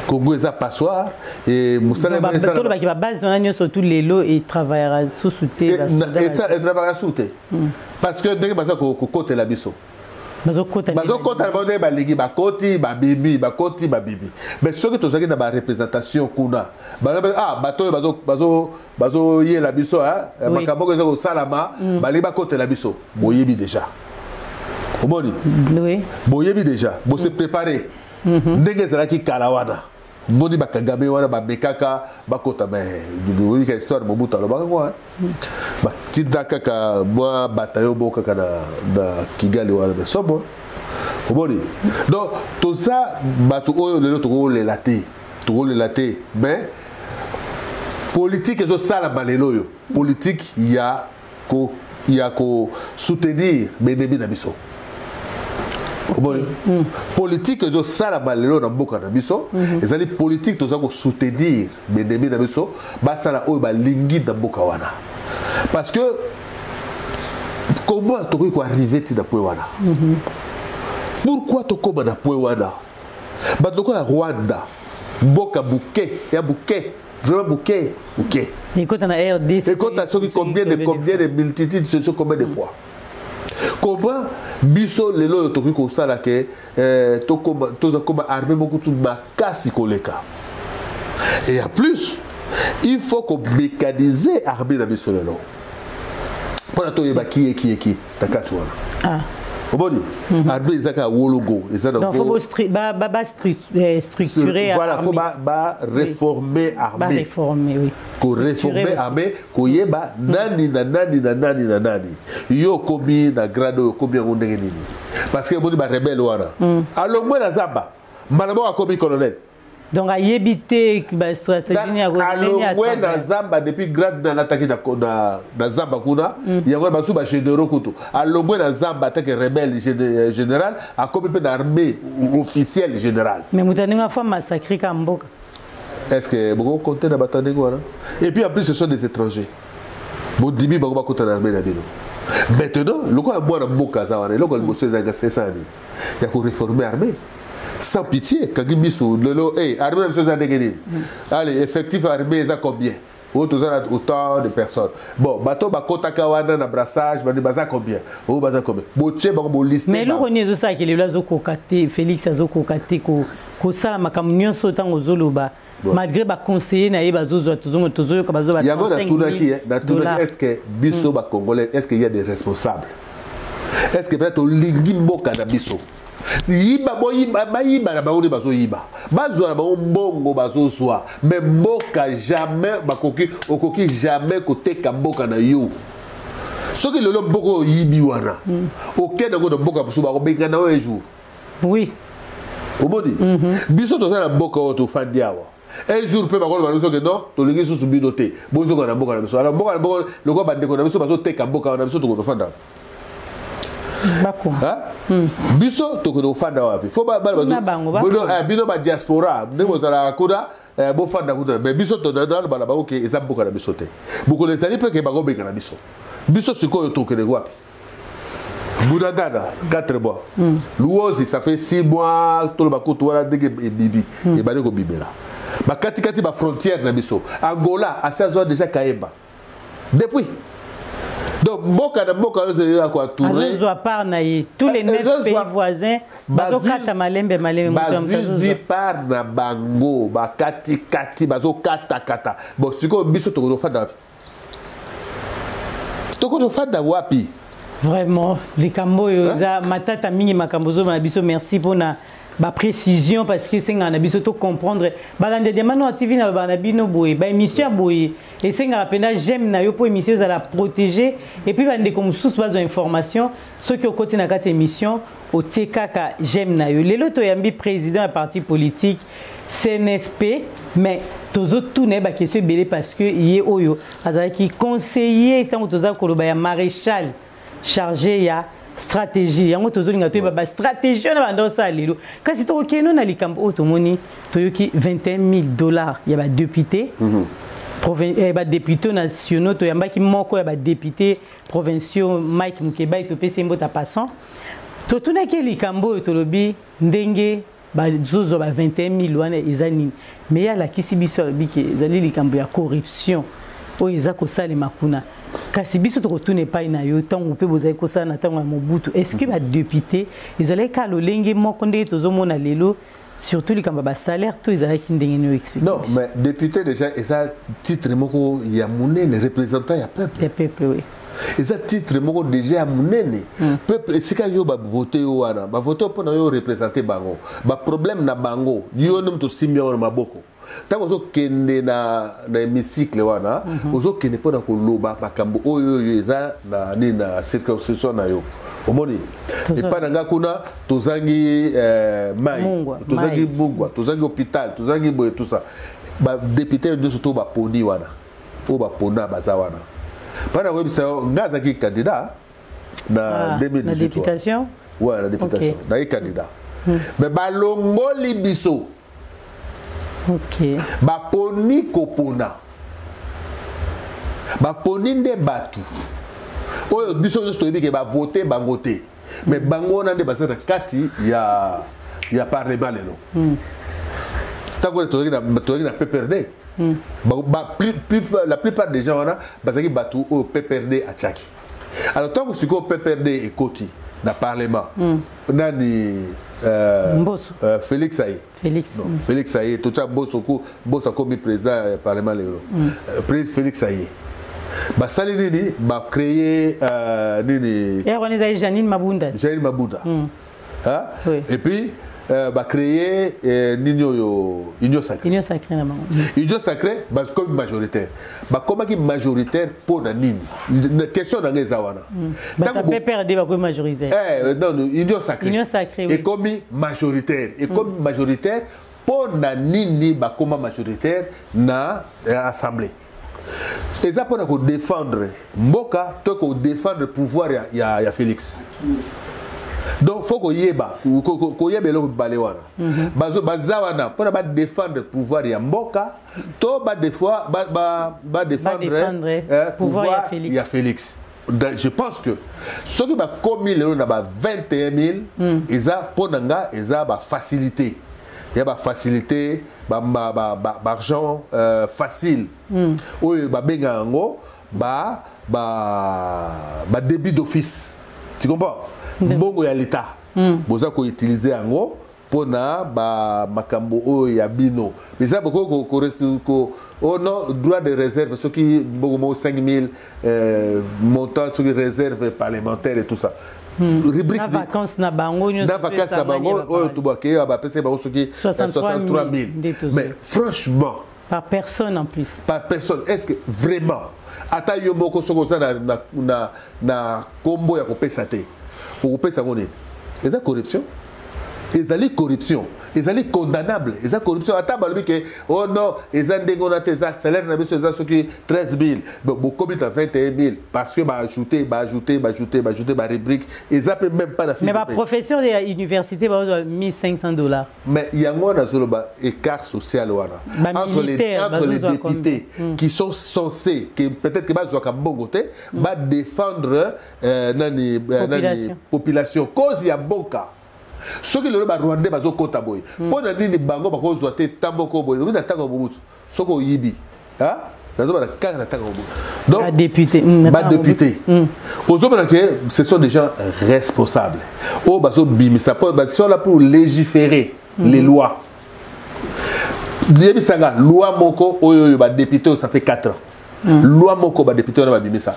Congo eza passoire e mosala. Tolobaki babase wana nyonso tu lelo etravaillera susu te. Etravaillera susu te parce que ndenge baza kokotela biso, bazokota. Bazokota na bango ndenge balingi, bakoti, babimi, bakoti, babimi. Mais soki tozalaki na bareprésentation kuna, ah, bato oyo bazoyela biso makambo moko eza kosalama, balingi bakotela biso, boyebi déjà. Omoni? Boyebi déjà, bose préparé ndenge ezalaki kala wana. Mboni bakagame wana bamekaka bakota, mais oyika histoire Mobutu alobaka ngo, batinda kaka mwa bataillon moko kaka na Kigali wana, mais somo. Omoni? Donc toza bato oyo lelo tokolela te, tokolela te, mais politique ezosalama lelo oyo, politique ya kosoutenir baennemi na biso. Omoni? Politique ezosalama lelo na mboka na biso ezali politique toza kosoutenir baennemi na biso, basala oyo balingi na mboka wana. Parce que comment tokoki koarriver ti na point wana? Pourquoi tokóma na point wana? Bato lokola Rwanda, mboka buke ya buke, vraiment buke buke. Ekota na RDC. Ekota soki combien de multitude, soki combien de fois. Comment biso lelo oyo tokoki kosala ke toza koma armée moko tu makasi koleka? Et en plus, il faut komécaniser armée na biso lelo mpona toyeba ki ye ki ye ki na kati wana. Omoni, armée eza kaka wologo eza. Donc faut bastructurer. Voilà, faut baréformer armée. Baréformer, oui. Koréformer armée, koyeba nani na nani na nani na nani. Yo okomi na grade oyo, okomi yango ndenge nini? Parce que omoni barebele wana, alongwe na zamba, mbala moko akomi colonel. Donc ayebi te bastratégie. Alongwe na zamba, depuis grade na alataki na zamba kuna, yango basusu bagénéraux kutu. Alongwe na zamba atake rebelle général, akomi mpe na armée officielle général. Mais moto ndenge afa massacre ka mboka. Est ce que bokocompter na bato ndenge wana? Et puis en plus, ce sont des étrangers. Bondimi bango bakota na armée na bino. Maintenant, lokola mwana mboka aza wana, eloko liboso ezalaka esala nini? Ya koréformer armée sans pitié. Kangi miso lelo, hey, armée na biso eza ndenge nini? Allez, effectif armée eza combien? Oyo toza na autant de personnes. Bon, bato bakotaka wana na brassage, bani baza combien? Oyo baza combien? Botie bango, boliste. Mais eloko nini ezosalaka lelo azokoka te, Félix azokoka te kosala makambo nyonso ntango ozoloba, malgré baconseiller na ye bazozwa, tozoyoka bazwa? Yango natunaki, natunaki: est ce que biso bacongolais, est ce que y a des responsables? Est ce que peut-être tolingi mboka na biso? Yiba, boyiba, bayiba na bango nde bazoyiba, bazwa na bango mbongo bazozwa, mais mboka jamais bakoki. Okoki jamais koteka mboka na yo. Soki lelo mboka oyo oyibi wana, okende yango na mboka mosusu, bakobengana yo un jour. Omoni, biso toza na mboka oyo tofandi awa, un jour mpe bakoloba na biso ke non, tolingi susu bino te, bozoka na mboka na biso. Alors mboka na mboka, lokola bandeko na biso bazoteka mboka na biso, tokende kofanda biso, tokende kofanda wapi? Fo bino badiaspora ndenge bozalaka kuna, bofanda kuna, mais biso tonaloba na bango ke eza mboka na biso te. Mokolo ezali mpe ke bango na biso, biso sikoyo tokende wapi? Bunagana, 4 mois. Luozi, ça fait 6 mois. Toloba kutu wana ndenge ebibi, ebandi kobimela bakatikati bafrontière na biso. Angola asi azwa déjà Kayemba depuis. Donc mboka na mboka oyo ezali koentoure, azozwa part na ye. Tous les 9 pays voisins bazokata malembe malembe. Bazwi part na bango, bakatikati, bazokatakata. Bon, sikoyo biso tokozofanda wapi? Tokozofanda wapi? Vraiment, likambo oyo eza matata mingi. Makambo ozomona biso, merci mpona baprécision, parce que esengaka na biso tocomprendre. Balanda Diamant Noir TV, nalobaka na bino boye, baémission ya boye esengaka mpenza j'aime na yo mpo émission ezala protégé, et puis bandeko mosusu bazwa information. Soki okoti na kati émission, otie kaka j'aime na yo. Lelo toyambi président ya parti politique CNSP, mais tozotuna ye baquestion ebele, parce que ye oyo azalaki conseiller, ntango toza koloba ya maréchal, chargé ya stratégie. Yango tozolinga toyeba bastratégie wana banda osala lelo. Kasi tokokende na likambo oyo tomoni, toyoki 21 000 $ ya badéputé, badéputé nationaux. Toyambaki moko ya badéputé provinciaux, Mike Mukebai, topesi ye mbote passant. Totunaki likambo oyo, tolobi ndenge bazozwa ba 21 000 wana eza nini? Mais ye alakisi biso, alobi ke ezali likambo ya corruption oyo eza kosalema kuna. Kasi biso tokotuna epai na yo, ntango mpe bozali kosala na ntango ya Mobutu, est ce que badéputé ezalaki kaka lolenge moko ndenge tozomona lelo, surtout likambo ya basalaire, to ezalaki ndenge nini? Oexplique. Non, mais député déjà eza titre moko ya monene, représentant ya peuple. Ya peuple, oui. Eza titre moko déjà ya monene. Peuple esika yo bavote yo wana, bavote yo mpona yo représente bango, baproblème na bango, yo nde moto osimbi yango na maboko. Ntango ozokende na hémicycle wana, ozokende mpona koloba makambo oyo oyo eza na nini, na circonscription na yo. Omoni, epai na nga kuna tozangi mai, tozangi mungwa, tozangi hôpital, tozangi boye, tout ça. Badéputé nyonso to baponi wana, oyo bapona baza wana, mpa na koyebisa yo, nga azalaki candidat na 2018. Na députation? Ouais, na députation. Nayaki candidat, mais balongoli biso. Baponi kopona, baponi nde bato oyo biso nyonso toyebi ke bavote bango te, mais bango wana nde baza na kati ya parlement lelo. Ntango tozalaki na PPRD, la plupart des gens wana bazalaki bato oyo PPRD atiaki. Alors ntango sikoyo PPRD ekoti na parlement, nani, Mboso. Félix aye. Félix. Non, Félix aye, totya Mboso ku Mboso akomi président ya parlement lelo. Président Félix aye, basali nini? Bacréer nini? Wana ezali Janine Mabunda. Janine Mabunda. Hein? Oui. Et puis bacréer nini oyo, Union sacrée. Union sacrée na bango. Union sacrée, bakomi majoritaire. Bakomaki majoritaire mpo na nini? Question na ngai eza wana. Bato PPRD bakomi majoritaire? Non, Union sacrée. Union sacrée, oui. Ekomi majoritaire, ekomi majoritaire mpo na nini? Bakoma majoritaire na assemblée, eza mpona kodéfendre mboka to kodéfendre pouvoir ya Félix? Donc faut koyeba, koyeba eloko mibale wana. Baza wana mpona badéfendre pouvoir ya mboka to badéfendre pouvoir ya Félix? Je pense que soki bakomi lelo na ba 21 000, eza mpo na nga eza bafacilité ya bafacilité, baargent facile oyo babengaka yango ba débit d'office, tu comprends? Mbongo ya l'État, boza koutilize yango mpona bamakambo oyo ya bino. Eza bokoki oh non, droit de réserve, soki mbongo moko 5000, montant soki réserve parlementaire et tout ça. Rubrique na vacances na bango. Na vacances na bango oyo tobakeye, bapesaki bango soki 63 000. Mais franchement, par personne en plus. Par personne. Est ce que vraiment, ata yo moko soki oza na kombo ya kopesa te, okopesa yango nini? Eza corruption, ezali corruption, ezali condamnable, eza corruption. Ata balobi ke oh non, eza ndenge wana te, eza salaire na biso eza soki 13 000, bokomi na 21 000 parce que baajoute, baajoute, baajoute, baajoute barubrique, eza mpe même pas na. Mais baprofesseur ya université bazwa 1500 $. Mais yango wana azoloba écart social wana entre les députés qui sont censés, que peut-être que bazwaka mbongo te, badéfendre nani, population, cause ya mboka. Soki lelo barwandais bazokɔta boye, mpo na nini bango bakozwa te? Ta moko boye obi na ntango ya Mobutu, soki oyibi Nazobana kaka na ntango Mobutu. Donc badéputé, badéputé ozomona ke ce sont des gens responsables oyo bazobimisa mpo sont là pour légiférer les lois. Yebisanga loi moko oyo oyo badéputé oyo, ça fait 4 ans, loi moko badéputé wana babimisa.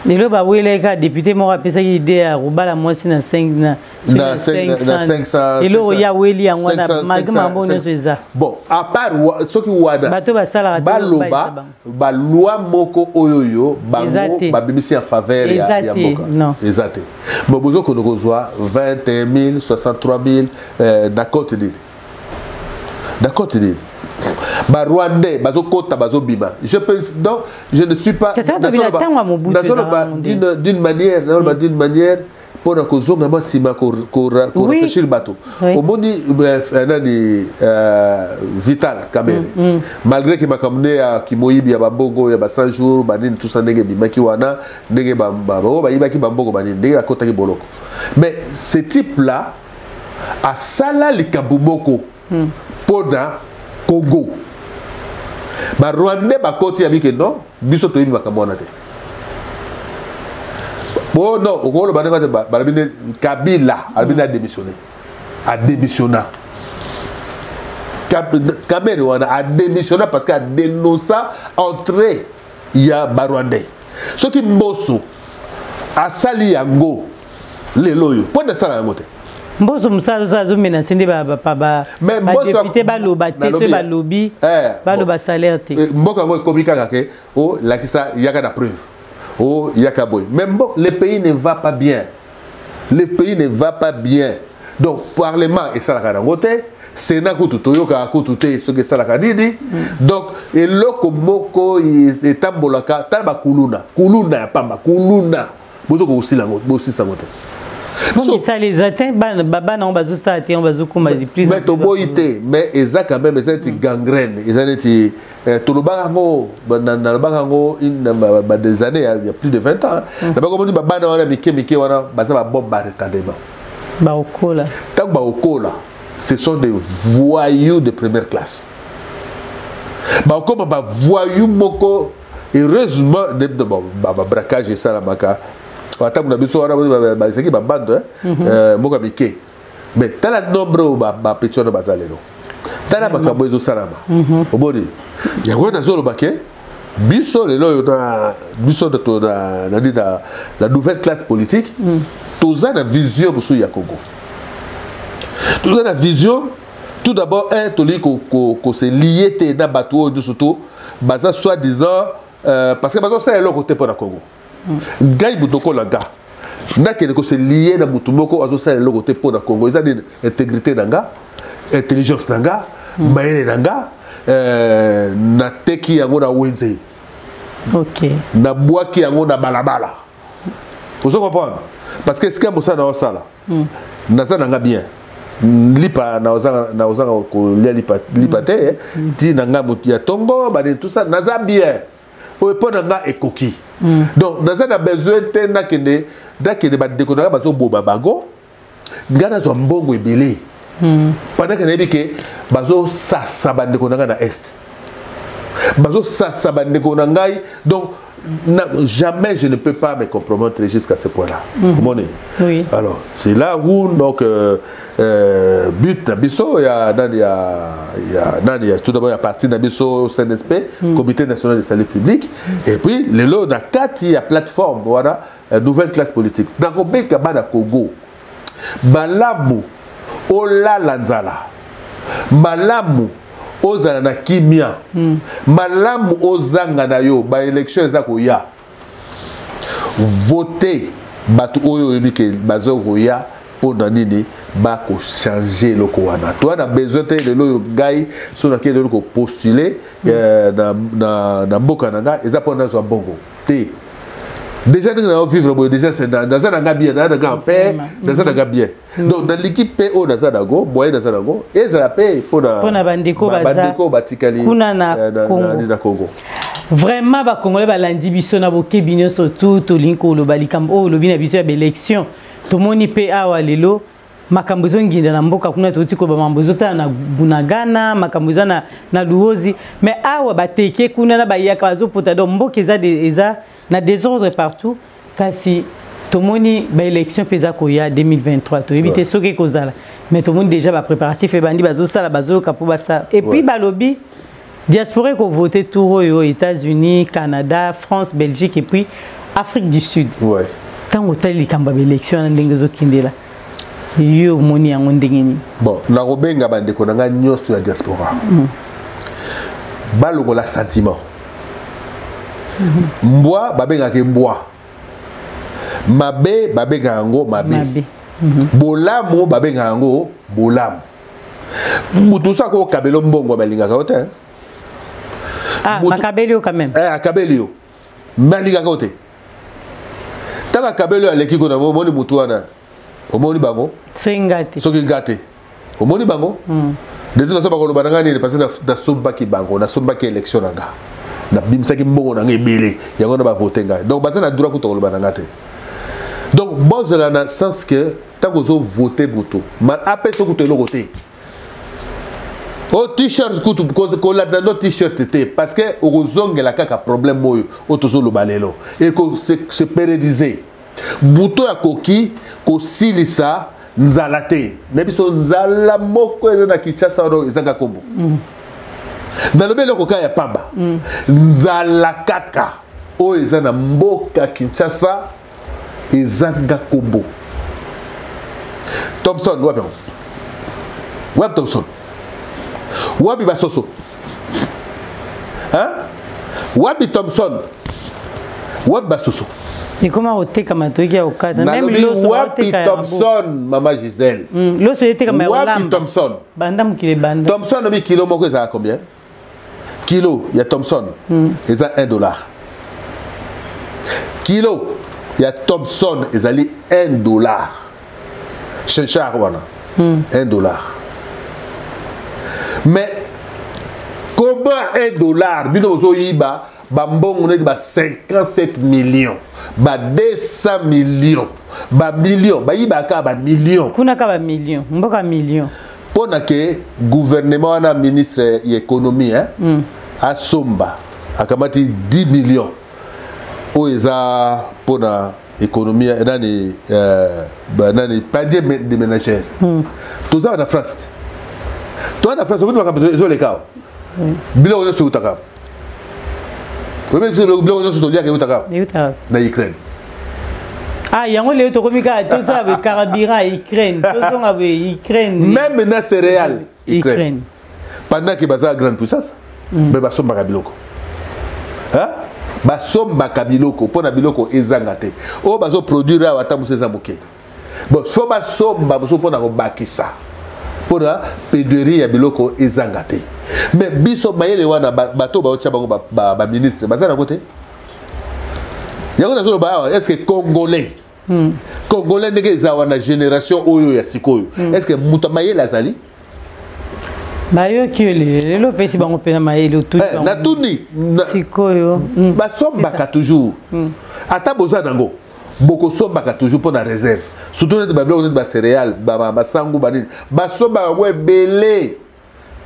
Lelo bawelaki kaka député moko apesaki idée ya kobala mwasi na 5 na Na 500. Eloko ya weli yango wana, malgré makambo nyonso eza. Bon, à part soki wana bato basalaka te. Baloba baloi moko oyo oyo Eza bango te. babimisi en faveur Eza ya te, mboka. Non. Eza te. Bon, bozokende kozwa 21 000, 63 000 na compte nini? Na compte nini? Barwandais bazokota, bazobima. Je peux, non, je ne suis pas C'est ça, tobina ntango ya Mobutu. Nazoloba ezalaka ngo. d'une manière, nazoloba d'une manière mpona kozonga mwa nsima, korafraîchir bato. Omoni nani, Vital Kamerhe, malgré ke makambo nde ya kimoyibi ya bambongo ya ba 100 jours banini, tout ça, ndenge ebimaki wana, ndenge oyo bayibaki bambongo banini, ndenge akotaki boloko, mais ce type là asala likambo moko mpona Congo. Barwandais bakoti ya bike, non, biso toyebi makambo wana te. Bon, non, okoloba ndenge te, balobi nde Kabila alobi nde adémissionné, adémissionna. Kamerhe wana adémissionna parce que adénonça entrée ya barwandais. Soki Mboso asali yango lelo oyo, mpo nasala yango te. Mboso mosala osala, azomenacer nde Mais Mboso badéputé baloba te. Soki balobi, baloba salaire te. Mboka yango ekomi kaka ke olakisa, yaka na preuve, o yaka boye. Mais bon, le pays ne va pas bien, le pays ne va pas bien. Donc parlement esalaka yango te, sénat kutu toyokaka kutu te soki esalaka nini. Donc eloko moko etambolaka. Tala bakuluna, kuluna ya pamba, kuluna bozoka kosila yango, bosisa yango te. Misala eza te, bana yango bazosala te, yango bazokóma de plus. Mais toboyi te, mais eza quand même, eza neti gangrène, eza neti tolobaka yango, nalobaka yango des années, il y a plus de 20 ans. Nabaka omoni babana wana mike mike wana baza babombe à retardement. Baokola. Ntango baokola, ce sont des voyous de première classe. Bakoma bavoyou moko. Heureusement, babraquage esalamaka batango na biso wana, bazalaki babando moko ya mike. Mais tala nombre oyo bapeti wana baza lelo, tala makambo ezosalama. Omoni yango, nazoloba ke biso lelo oyo na biso nani, na nouvelle classe politique, toza na vision mosusu ya Congo. Toza na vision tout d'abord, un, tolingi kose lier te na bato oyo nyonso to baza soi-disant parce que bazosala eloko te mpo na Congo. Ngai moto okola nga, nakende kose lier na motu moko azosala eloko te mpo na Congo, eza nini? Intégrité na nga, intelligence na nga, mayele na nga, nateki yango na wenze, nabwaki yango na balabala. Ozo comprendre? Parce que esika mosala na osala, naza na nga bien, lipa naozanga kolia lipa te, ti na nga ya ntongo banini, tout ça, naza bien. Oyo mpo na nga ekoki. Donc naza na besoin te nakende bandeko na nga bazoboma bango, nga nazwa mbongo ebele, pendant ke nayebi ke bazosasa bandeko na ngai na Est, bazosasa bandeko na ngai. Donc jamais je ne peux pas me compromettre jusqu'à ce point là. Omoni? Oui. Alors c'est là où donc but na biso ya nani, ya nani, ya tout d'abord ya parti na biso CNSP, Comité national de salut public, et puis lelo na kati ya plateforme wana, nouvelle classe politique. Nakobeka bana Congo, malamu olala nzala, malamu ozala na kimia, malamu ozanga na yo. Baélection eza koya, vote bato oyo oyebi ke baza koya. Mpo na nini bakochange eloko wana? Toza na besoin te. Lelo oyo ngai so nakei lelo kopostuler na mboka na ngai, eza mpo nazwa mbongo te. Déjà ndenge na vivre boye, déjà naza na nga bien, naza na nga en paix, naza na nga bien. Donc nalingi mpe oyo naza nango, moyen naza nango, ezala mpe mpona Mpona bandeko baza bandeko batikali kuna na Congo. Na Congo. Vraiment, bacongolais balandi biso na bokebi nyonso. Tu tolingi koloba likambo oyo olobi na biso ya baélection. Tomoni mpe awa lelo. Makambo ezonginda na mboka kuna, touti koloba makambo ezotala na Bunagana, makambo eza na Luozi, mais awa bateke kuna na bayaka bazopota, donc mboka eza, eza na désordre partout. Kasi tomoni baélection mpe eza koya 2023, toyebi te soki ekozala, mais tomoni déjà bapréparatif ebandi, bazosala, bazoyoka mpo basala. Et puis balobi diaspora ekovote tour oyo: États-Unis, Canada, France, Belgique et puis Afrique du Sud. Ntango otali likambo ya baélection wana ndenge ezokindela, yo omoni yango ndenge nini? Bon, nakobenga bandeko na ngai nyonso ya diaspora balongola sentiment. Mbwa babengaka mbwa, mabe babengaka yango mabe, mabe. Bolamu babengaka yango bolamu. Mutu so akokabela mbongo, balingaka yo te. Ah, bakabeli yo quand même. Eh, akabeli yo me alingaka yo te. Ntango akabeli yo, aleki kuna, omoni mutu wana, omoni bango. Soki nga te. Soki nga te, omoni bango. De toute façon bakoloba na ngai nini? Parce que nasombaki bango, nasombaki élection na nga, nabimisaki mbongo na ngai ebele, yango na bavote ngai. Donc baza na droit kuta koloba na nga te. Donc bozala na sens que ntango ozovote motu, apesa kutu eloko te, o t-shirt kutu, kolanda ndo t-shirt te, parce que okozongela kaka problème oyo oyo tozoloba lelo, eko se pérenniser. Buto akoki kosilisa nzala te na biso. Nzala moko eza na Kinshasa wana ezanga kombo. Nalobi eloko kaka ya pamba. Nzala kaka oyo eza na mboka Kinshasa ezanga kombo. Thomson wapi yango? Wapi Thomson? Wapi basoso? Hein? Wapi Thomson? Wapi basoso? Ekoma kotekama, toyiki ya kokata. Nalobi wapi Thomson, mama Gisèle? Loso etekama ya Wapi kolamba. Thomson? Banda mokili ebanda. Thomson obi kilo moko ezala combien? Kilo ya Thomson eza 1 dollar. Kilo ya Thomson ezali 1 dollar. Chinchard wana, 1 dollar. Mais comment 1 dollar, bino bozoyiba bambongo neti ba 57 millions, ba 200 millions, bamillion, bayibaka bamillion? Kuna ka bamillion, mboka million. Mpo na ke gouvernement wana, ministre ya économie, hein, asomba, akamati 10 millions oyo eza mpona économie nani, nani, panier de ménagère. Toza na France te, toza na France, omoni makambo ezoleka awa. Biloko nyonso eutaka, oyebi, biloko nyonso toliaka eutaka eutaka na Ukraine. Ah, yango lelo tokomi kaka tosala boye carburant Ukraine, tozonga boye Ukraine. Même na céréales, Ukraine. Ukraine. Pendant ke baza grande puissance, me basombaka biloko. Hein? Basombaka biloko mpo na biloko ezanga te. Oyo bazoproduire awa, ata mosu eza moke. Bon, so basomba mosu mpo na kobakisa, mpo na pénurie ya biloko ezanga te. Mais biso mayele wana, bato baotya bango baministre baza nango te. Yango nazoloba awa, est ce que Congolais, Congolais ndenge eza wana, génération oyo ya sikoyo, est ce que moto ya mayele azali? Bayoki yo lelo, lelo opesi bango mpena mayele, otuti Eh, bango. Natuni Sikoyo basombaka toujours. Ata boza nango, bokosombaka toujours mpo na réserve, surtout neti babiloko neti bacéréale, basangu, banini, basombaka yango ebele.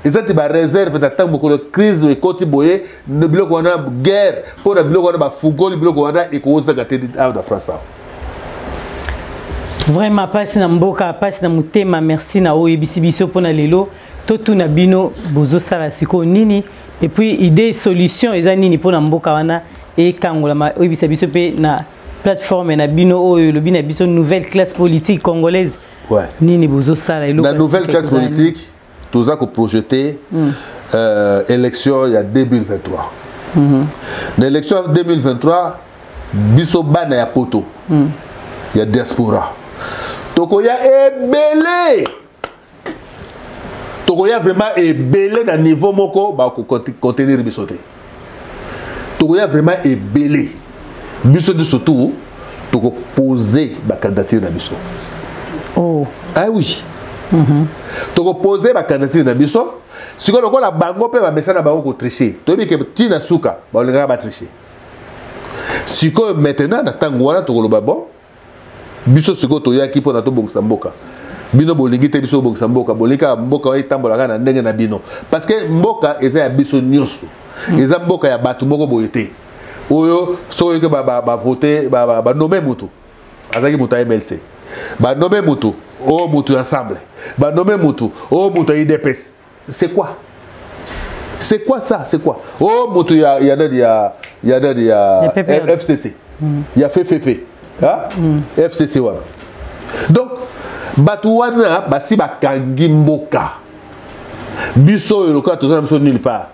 Eza ti baréserve na ntango mokolo crise ekoti boye na biloko wana, guerre, mpo na biloko wana bafungoli biloko wana, ekozanga te awa na France awa. Vraiment mpasi na mboka, mpasi na motema. Merci na oyo oyebisi biso mpona lelo. Totuna bino, bozosala sikoyo nini? Et puis idée, solution eza nini mpona mboka wana ekangolama? Oyebisa biso mpe na plateforme na bino oyo elobi na biso nouvelle classe politique congolaise. Nini bozosala? Eloko Na ya nouvelle sika classe ekozala nini? politique, toza koprojeter élection ya 2023. Na élection ya 2023, biso bana ya poto, ya diaspora, tokoya ebele, tokoya vraiment ebele na niveau moko bakocontenir biso te. Tokoya vraiment ebele. Biso nyonso surtout tokopose bacandidature na biso. Oh. Ah oui, tokopose bacandidature na biso. Sikoyo lokola bango mpe bamesana bango kotriche, toyebi ke ntina suka balingaka batriche. Sikoyo maintenant, na ntango wana, tokoloba: bon, biso sikoyo toyaki mpona tobongisa mboka. Bino bolingi te biso bongisa mboka, bolingi kaka mboka oyo etambolaka na ndenge na bino. Parce que mboka eza ya biso nyonso. Eza mboka ya bato moko boye te. Oyo soki oyoki bavote banome motu azalaki moto ya MLC. Banome motu oyo motu ya ensemble. Banome motu oyo motu ya UDPS. C'est quoi? C'est quoi ça? C'est quoi? Oh motu ya ya nani ya ya nani ya FCC. Ya FFF. Hein? FCC wana. Donc bato wana basi bakangi mboka. Biso oyo lokola toza na biso nulle part.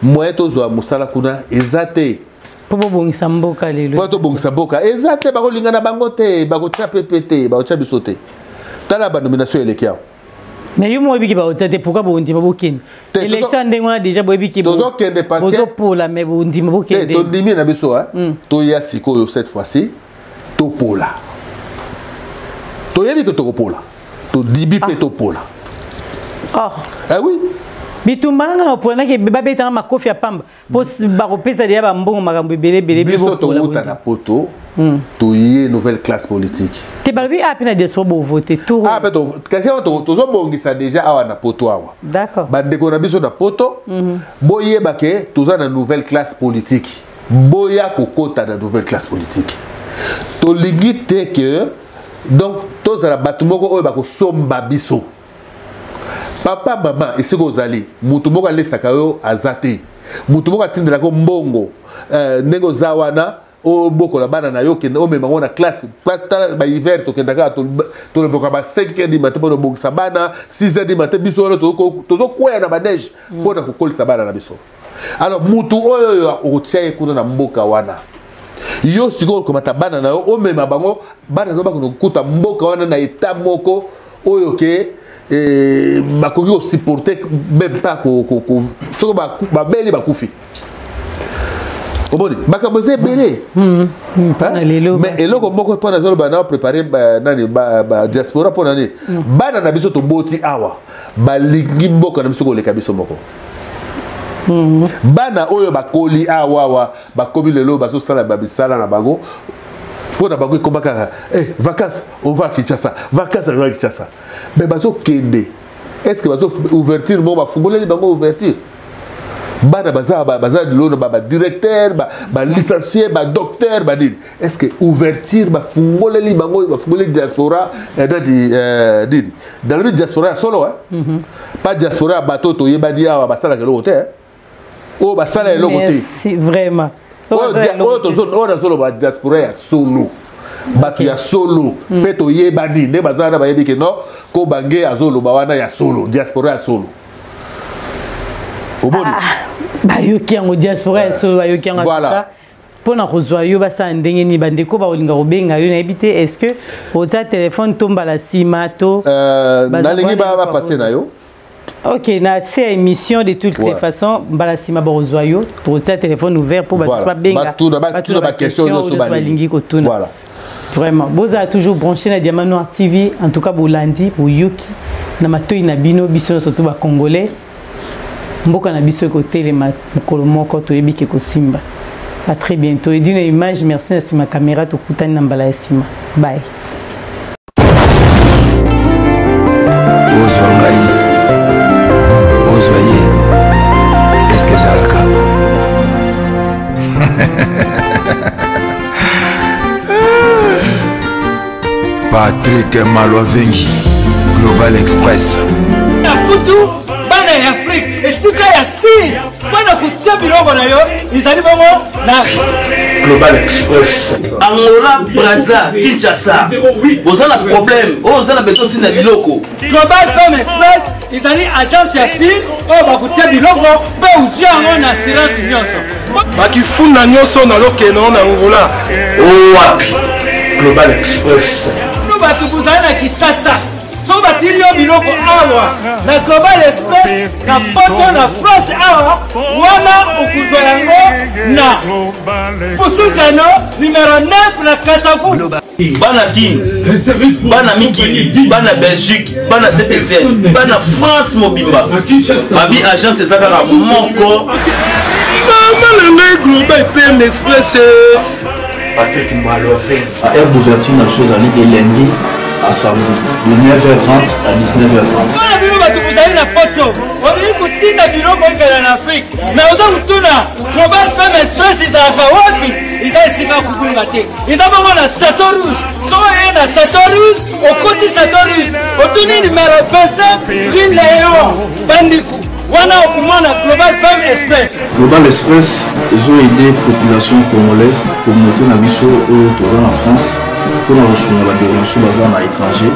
Moyen tozwa mosala kuna eza te. Mpo bobongisa mboka lelo. Mpo tobongisa mboka eza te, bakolinga na bango te, bakotia pepe te, bakotia biso te. Tala ba nomination eleki awa. Mais yo moko oyebiki baotia te, pourquoi bondima bokende élection ya ndenge wana? Déjà boyebiki tozokende parce que bozopola, mais bondima bokende. Tondimi na biso, toya sikoyo cette fois-ci topola, toyebi ke tokopola, todibi mpe topola. Oh. Eh oui. Bitumba nanga na opola naki babetanga makofi ya pamba mpo bakopesa deya bambongo, makambo ebele ebele. Biso towuta na poto, toye nouvelle classe politique. Te, balobi a mpe na diaspora bovote tour. Ah, mpe kasi awa tozobongisa déjà awa na poto awa. D'accord. Bandeko na biso na poto, boyeba ke toza na nouvelle classe politique. Boya kokota na nouvelle classe politique. Tolingi te ke donc tozala bato moko oyo bakosomba biso. Papa, mama, esika ozali, motu moko alesaka yo aza te, motu moko atindelaka yo mbongo, ndenge oza wana obokola bana na yo, okende omema yango na classe. Tala bahiver, tokendaka toloboka ba 5 heures du matin mpona obongisa bana, 6 heures du matin. Biso wana tozokwea na baneige mpona kokolisa bana na biso. Alors mutu oyo oyo okotia ye kuna na mboka wana, yo sikoyo okomata bana na yo, omema bango, bana na yo bakende kokuta mboka wana na eta moko oyo ke bakoki kosupporte même pas, soki babeli bakufi. Omoni makambo eza ebele. Mais eloko moko mpo nazoloba na prépare nani, badiaspora, mpo nani bana na biso toboti awa balingi mboka na biso koleka biso moko. Bana oyo bakoli awa awa, bakomi lelo bazosala bamisala na bango, mpo na bango ekoma kaka vacances on va à Kinshasa, vacances on va à Kinshasa. Mais bazokende, est ce que bazo ouverture moko bafungoleli bango ouverture? Bana baza baza lelo na badirecteur, balicencié, badocteur, banini. Est ce que ouverture bafungoleli bango, bafungoleli diaspora nani nini? Nalobi diaspora ya solo, pas diaspora ya bato toyebani awa basalaka eloko te, oyo basala eloko te. Merci vraiment. Oyo nazoloba diaspora ya solo, bato ya solo mpe toyebani nde baza wana, bayebi ke non, ko bange azoloba wana ya solo, diaspora ya solo, omoni. Bayoki yango, diaspora ya solo bayoki yango. Voilà. Mpona kozwa yo, basala ndenge nini? Bandeko bakolinga kobenga yo, nayebi te, est ce que otia telefone to mbala nsima to Nalingi bapase na yo. Ok, na se ya émission, de toutes les façons, mbala nsima bakozwa yo, tokotia téléphone ouvert mpo bato babenga. Batuna baquestion nyonso balingi kotuna. Voilà. Vraiment, bozala toujours branché na Diamant Noir TV. En tout cas, bolandi, boyoki na matoi na bino. Biso nyonso to bacongolais, mboka na biso ekotelema mokolo moko, toyebi ke kosimba. À très bientôt. Et d'une image, merci na nsima caméra, tokutani na mbala ya nsima. Bye. Ozwa ngai, ozwa ye, eske ezalaka? Patrik Malwavengi, Global Express. Na kutu bana ya Afrike, esika ya sir mpo na kotia biloko na yo ezali bongo na Global Express. Angola, Brazza, Kinshasa, boza na problème oyo, oza na besoin ntina biloko. Global Pm Express ezali agence ya sir oyo bakotia biloko mpe ozwi yango na assurance nyonso. Bakifunda nyonso nalokende na Angola. Owapi Global Express? No, bato bozali na Kisasa, soki batili yo biloko awa na Global Express, na poto, na France awa wana, okozwa yango na Pusuzano numero 9 na Kasavu. Bana Kin, bana mikili, bana Belgique, bana Saint Etienne, bana France mobimba, babi agence eza kaka moko. Mama na ngai, Global PM Express. Patrick Malove, aire d'ouverture na biso ezali de lundi à samedi de 9h30 à 19h30. Mpona bino bato bozali na poto, olingi kotinda biloko ekenda na Afrique, mais oza kotuna Global Pem Express ezalaka wapi? Eza esika kobunga te, eza bongo na Chateau Rouge. Soki oye na Chateau Rouge, okoti Chateau Rouge, otuni numero 25 rue Léon Bandiku, wana okomona Global Pem Express. Global Express ezo aider population congolaise, communauté na biso oyo toza na France, mpona kosunga bandeko na biso baza na étranger,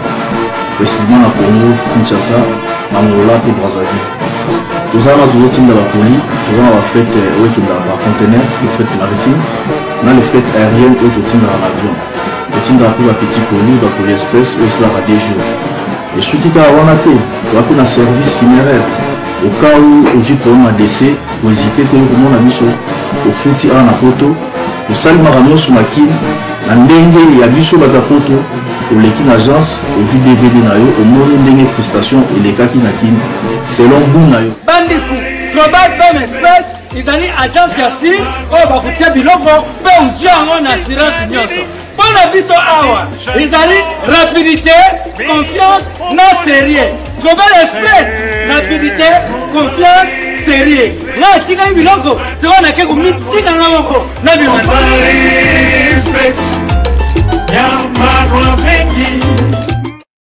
précisément na Congo Kinshasa, Angola mpe Brazzaville. Toza wana tozotinda bakoli, toza na bafret oyo ekendaka par conteneur, le fret maritime na le fret aérien oyo totindaka na avion. Totindaka mpe bapetit colis, bacolis express oyo esalaka 2 jours. Esuki kaka wana te, toza mpe na service funéraire. Au cas où ozwi problème ya décès, kohésite te komona biso. Ofuti awa na poto, tosali makambo nyonso na Kine na ndenge ya biso bato ya poto. Oleki na agence, ozwi DVD na yo, omoni ndenge prestation elekaki na Kine selon goût na yo. Bandeko, Global Fem Express ezali agence ya sir oyo bakotia biloko mpe ozwi yango na assurance nyonso. Mpo na biso awa ezali rapidité, confiance na sérieux. Global Express, rapidité, confiance, sérieux. Nga atikaki biloko sikoyo nake komitika nga moko nabima.